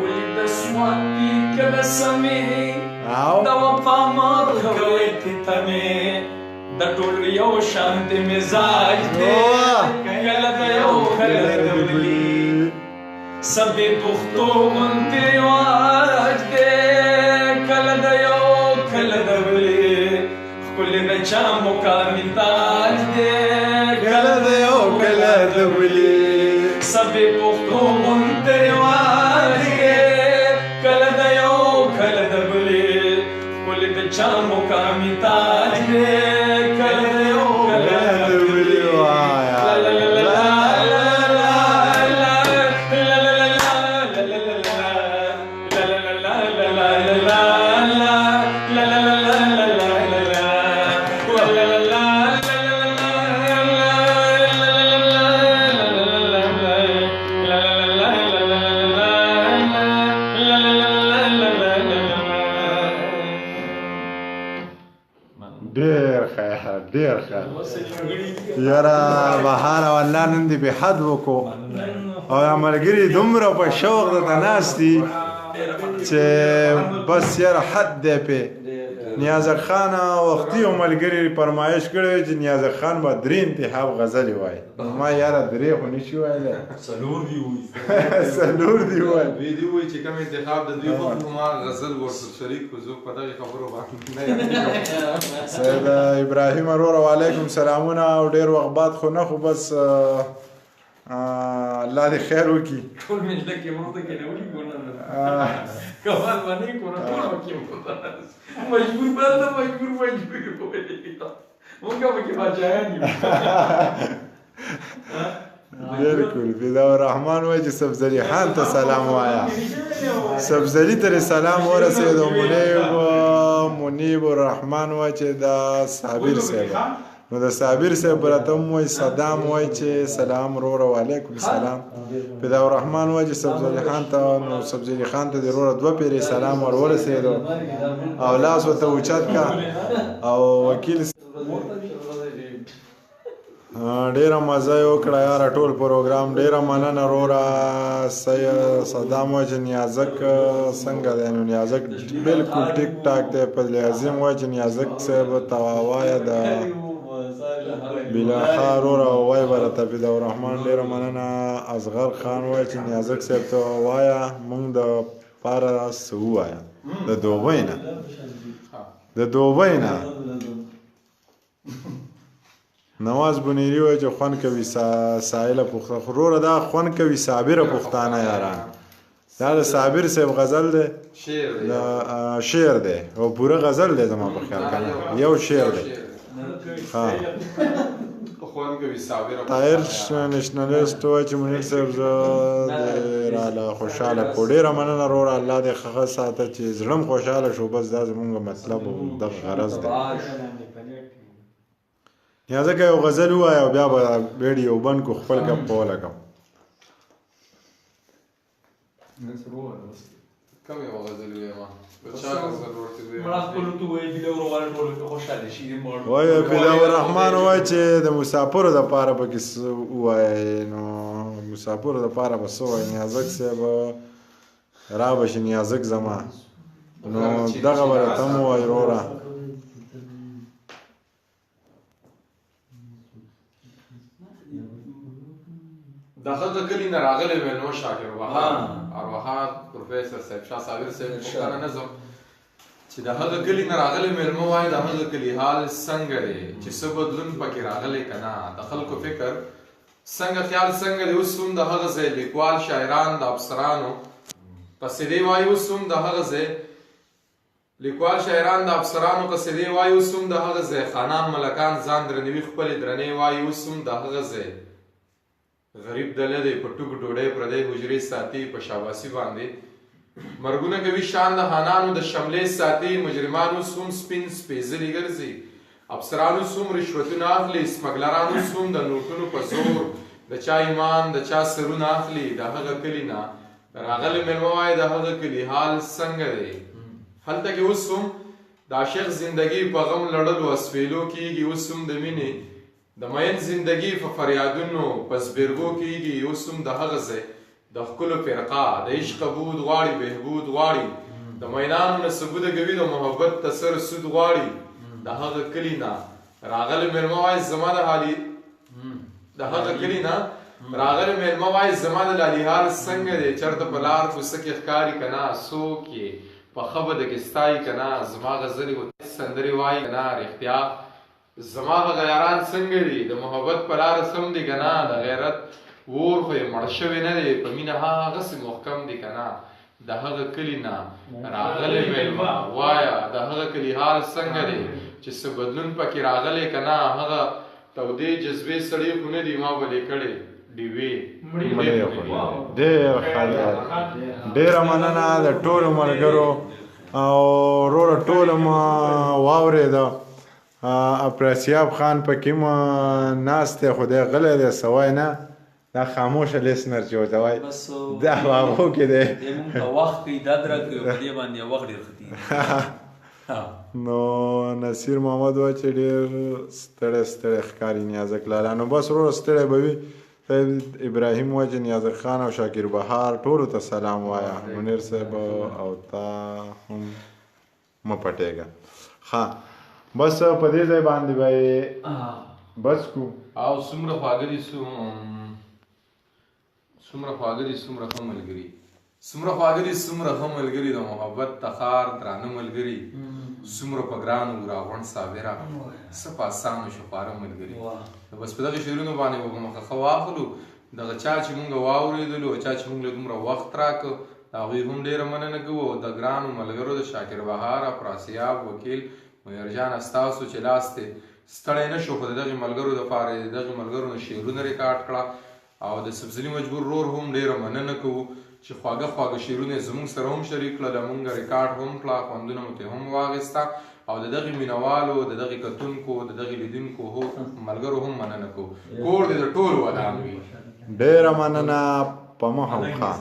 ولې د سواتي کله سمې د وفا ما کوي تمې، د ټولو یو شان دی مزاج دی، کله د یو کله د بلې. سبې پښتو غوندې رواج دی، کله د یو کله د بلې، ښکلې د چا مقامي تاج دی، کله د یو کله د بلې. سبې پښتو غوندې رواج دی، کله د یو کله د بلې، ښکلې د چا مقامي تاج دی، کله د یو کله د بلې. لا لا لا لا لا لا لا لا لا لا لا لا لا لا لا لا ډېر ښه ډېر ښه. یاره بهار او الله نن دې بې حد وکړو، او دا ملګري دومره په شوق درته ناست دي چې بس یاره حد دی پې. نیازک خان وختي یو ملګري فرمایش کړی چې نیازک خان به درې انتخاب غزلې وایي، نو ما یاره درې خو نشي ویلی، څلور دی وایي. څلور دي وایي. دوی دی وایي چې کوم انتخاب د دوی خوښ، ما غزل ورسره شریک خو زه په دغه خبرو باندې نه یم. سید ابراهیم وروره وعلیکم سلامونه، او ډېر وخت بعد خو نه، خو بس الله دې خیر وکړي. ټول مې لکه موږ ته کې نه ولي ګونه کمال باندې کونه ټول وکي مجبور بل ته مجبور مجبور مونږ به کې بچایان یو. بالکل. فدا الرحمن وایي چې سبزلي خان ته سلام وایا، سبزلي ته سلام ورسېد. منیب الرحمن وایي چې دا صابر صاحب، نو د صابر صاحب راته هم وایي صدام وایي چې سلام وروره. وعلیکم سلام. فدا الرحمن وایي چې سبزلي خان ته، نو سبزلي خان ته د وروره دوه پیرې سلام ور ورسېدو او لاس ورته اوچت کا. او وکیل ډیره مزه یې وکړه یاره ټول پروګرام. ډیره مننه وروره. صدام وایي چې نیازک څنګه دی؟ نو نیازک بالکل ټیک ټاک دی. فضل عظیم وایي چې نیازک صاحب ته وایه د بلا خارور او وای برته فدا الرحمن ډیره مننه. اصغر خان وای چې نیازک صاحب ته وایا مونږ د پاره څه ووایا د دوبۍ نه، د دوبۍ نه. نواز بنیری وای چې خوند کوي سایله پښتانه. وروره دا خوند کوي صابره پښتانه یاران، دا د صابر صاحب غزل دی، شعر دی، دا شعر دی او پوره غزل دی زما په خیال کنه، یو شعر دی. ها خوند کوي صابره. طاهر نشنلیست وای چې منیر صاحب زه دې راله خوشحاله کړو. ډېره مننه وروره، الله دې ښه ساته چې زړه م خوشحاله شو، بس دا زمونږ مطلب او دغه غرض دی. یا ځکه یو غزل ووایه او بیا به ویډیو بند کړو، خپل ګپ به ولګوم. کوم یو غزل ووایم؟ په چا غزل ورته ووایم؟ مړه خپلو ته وایي بله وروال ټولو کې خوشحاله شي. وایي فدا الرحمن وایي چې د مسافرو دپاره پکې څه ووایي، نو مسافرو دپاره به څه وایي؟ نیازک صاحب را به شي، نیازک زما، نو دغه به راته هم ووایي وروره. د هغه کلي نه راغلی مېلمه شاکر بهار ارواښاد پروفیسر صاحب شاه صابر صاحب پوښتنه نظم چې د هغه کلي نه راغلی مېلمه وایي د هغه کلي حال څنګه دی، چې څه بدلون پکې راغلی که نه، د خلکو فکر څنګه خیال څنګه دی. اوس هم د هغه ځای لیکوال شاعران د افسرانو قصیدې وایي، اوس هم د هغه ځای لیکوال شاعران د افسرانو قصیدې وایي، اوس هم د هغه ځای خانان ملکان ځان درنوي خپلې درنې وایي، اوس هم د هغه ځای غریب دله دی په ټوک ډوډۍ پردی حجرې ساتي، په شاباسي باندې مرګونه کوي شان د خانانو د شملې ساتي، مجرمان اوس هم سپین سپېځلي ګرځي، افسران اوس هم رشوتونه اخلي، سمګلران اوس هم د نوټونو په زور د چا ایمان د چا سرونه اخلي. د هغه کلي نه راغلی مېلمه وایي د هغه کلي حال څنګه دی، هلته کې اوس هم د عاشق زندګي په غم لړلو اسویلو کیږي، اوس هم د مینې د مین زندګي په فریادونو په زبېرګو کیږي، اوس هم د هغه ځای د ښکلو فرقه د عشق بود غواړي بهبود غواړي، د مینانو نه ثبوته کوي د محبت ته سر سود غواړي. د هغه کلي نه راغلی مېلمه وایي زما د حالي، د هغه کلي نه راغلی مېلمه وایي زما د لالي حال څنګه دی، چېرته په لار کوڅه کې ښکاري که نه، څوک یې په ښه بده کې ستایي که نه، زما غزلې سندرې وایي که نه، رښتیا زما هغه یاران څنګه دي، د محبت په لاره سم دي که نه، د غیرت ور خو یې مړ شوی نه دی، په مینه هغسې محکم دي که نه. د هغه کلي نه راغلی مېلمه وایه د هغه کلي حال څنګه دی، چې څه بدلون پکې راغلی که نه، هغه تودې جذبې سړې خو نه دي ما بلې کړې ډیوې مړې خو ډېر ښه دی. ډېره مننه د ټولو ملګرو او وروره ټولو ما واورېده. افراسیاب خان پکې ما ناست دی، خو دی غلی دی، څه وایي نه، دا خاموشه لیسنر چې ورته وایي دا په هغو کې دی. دی مونږ ته وخت کوي، داد راکوي، په دې باندې وخت ډېر ښه تېرېږي. نو نصیر محمد وایي چې ډېر ستړی ستړی ښکاري نیازک لالا، نو بس وروره ستړی به وي. سید ابراهیم وایي چې نیازک خان او شاکر بهار ټولو ته سلام وایه، منیر صاحب او تا هم مه پټېږه. ښه بس په دې ځای باندې به یې بس کو. او څومره خواږه دي، څومره خواږه دي، څومره ښه ملګري، څومره خواږه دي، څومره ښه ملګري، د محبت تخار درانه ملګري، څومره په ګرانو راغونډ صابره څه په اسانو شو خواره ملګري. نو بس په دغه شعرونو باندې به په مخه ښه واخلو. دغه چا چې مونږ واورېدلو او چا چې مونږ له دومره وخت راکړ د هغوی هم ډېره مننه کوو. او د ګرانو ملګرو د شاکر بهار، افراسیاب، وکیل، منیر جان ستاسو چې لاس دی ستړی نه شو، خو د دغې ملګرو دپاره یې د دغې ملګرو نه شعرونه ریکارډ کړه. او د سبزلي مجبور رور هم ډېره مننه کوو چې خواږه خواږه شعرونه یې زموږ سره هم شریک کړل، مونږ ریکارډ هم کړه، خوندونه مو ترې هم واخیسته. او د دغې مینوالو، د دغې کتونکو، د دغې لیدونکو ملګرو هم مننه کوو. کور دې د ټولو ودان وي. ډېره مننه په مخه ښه.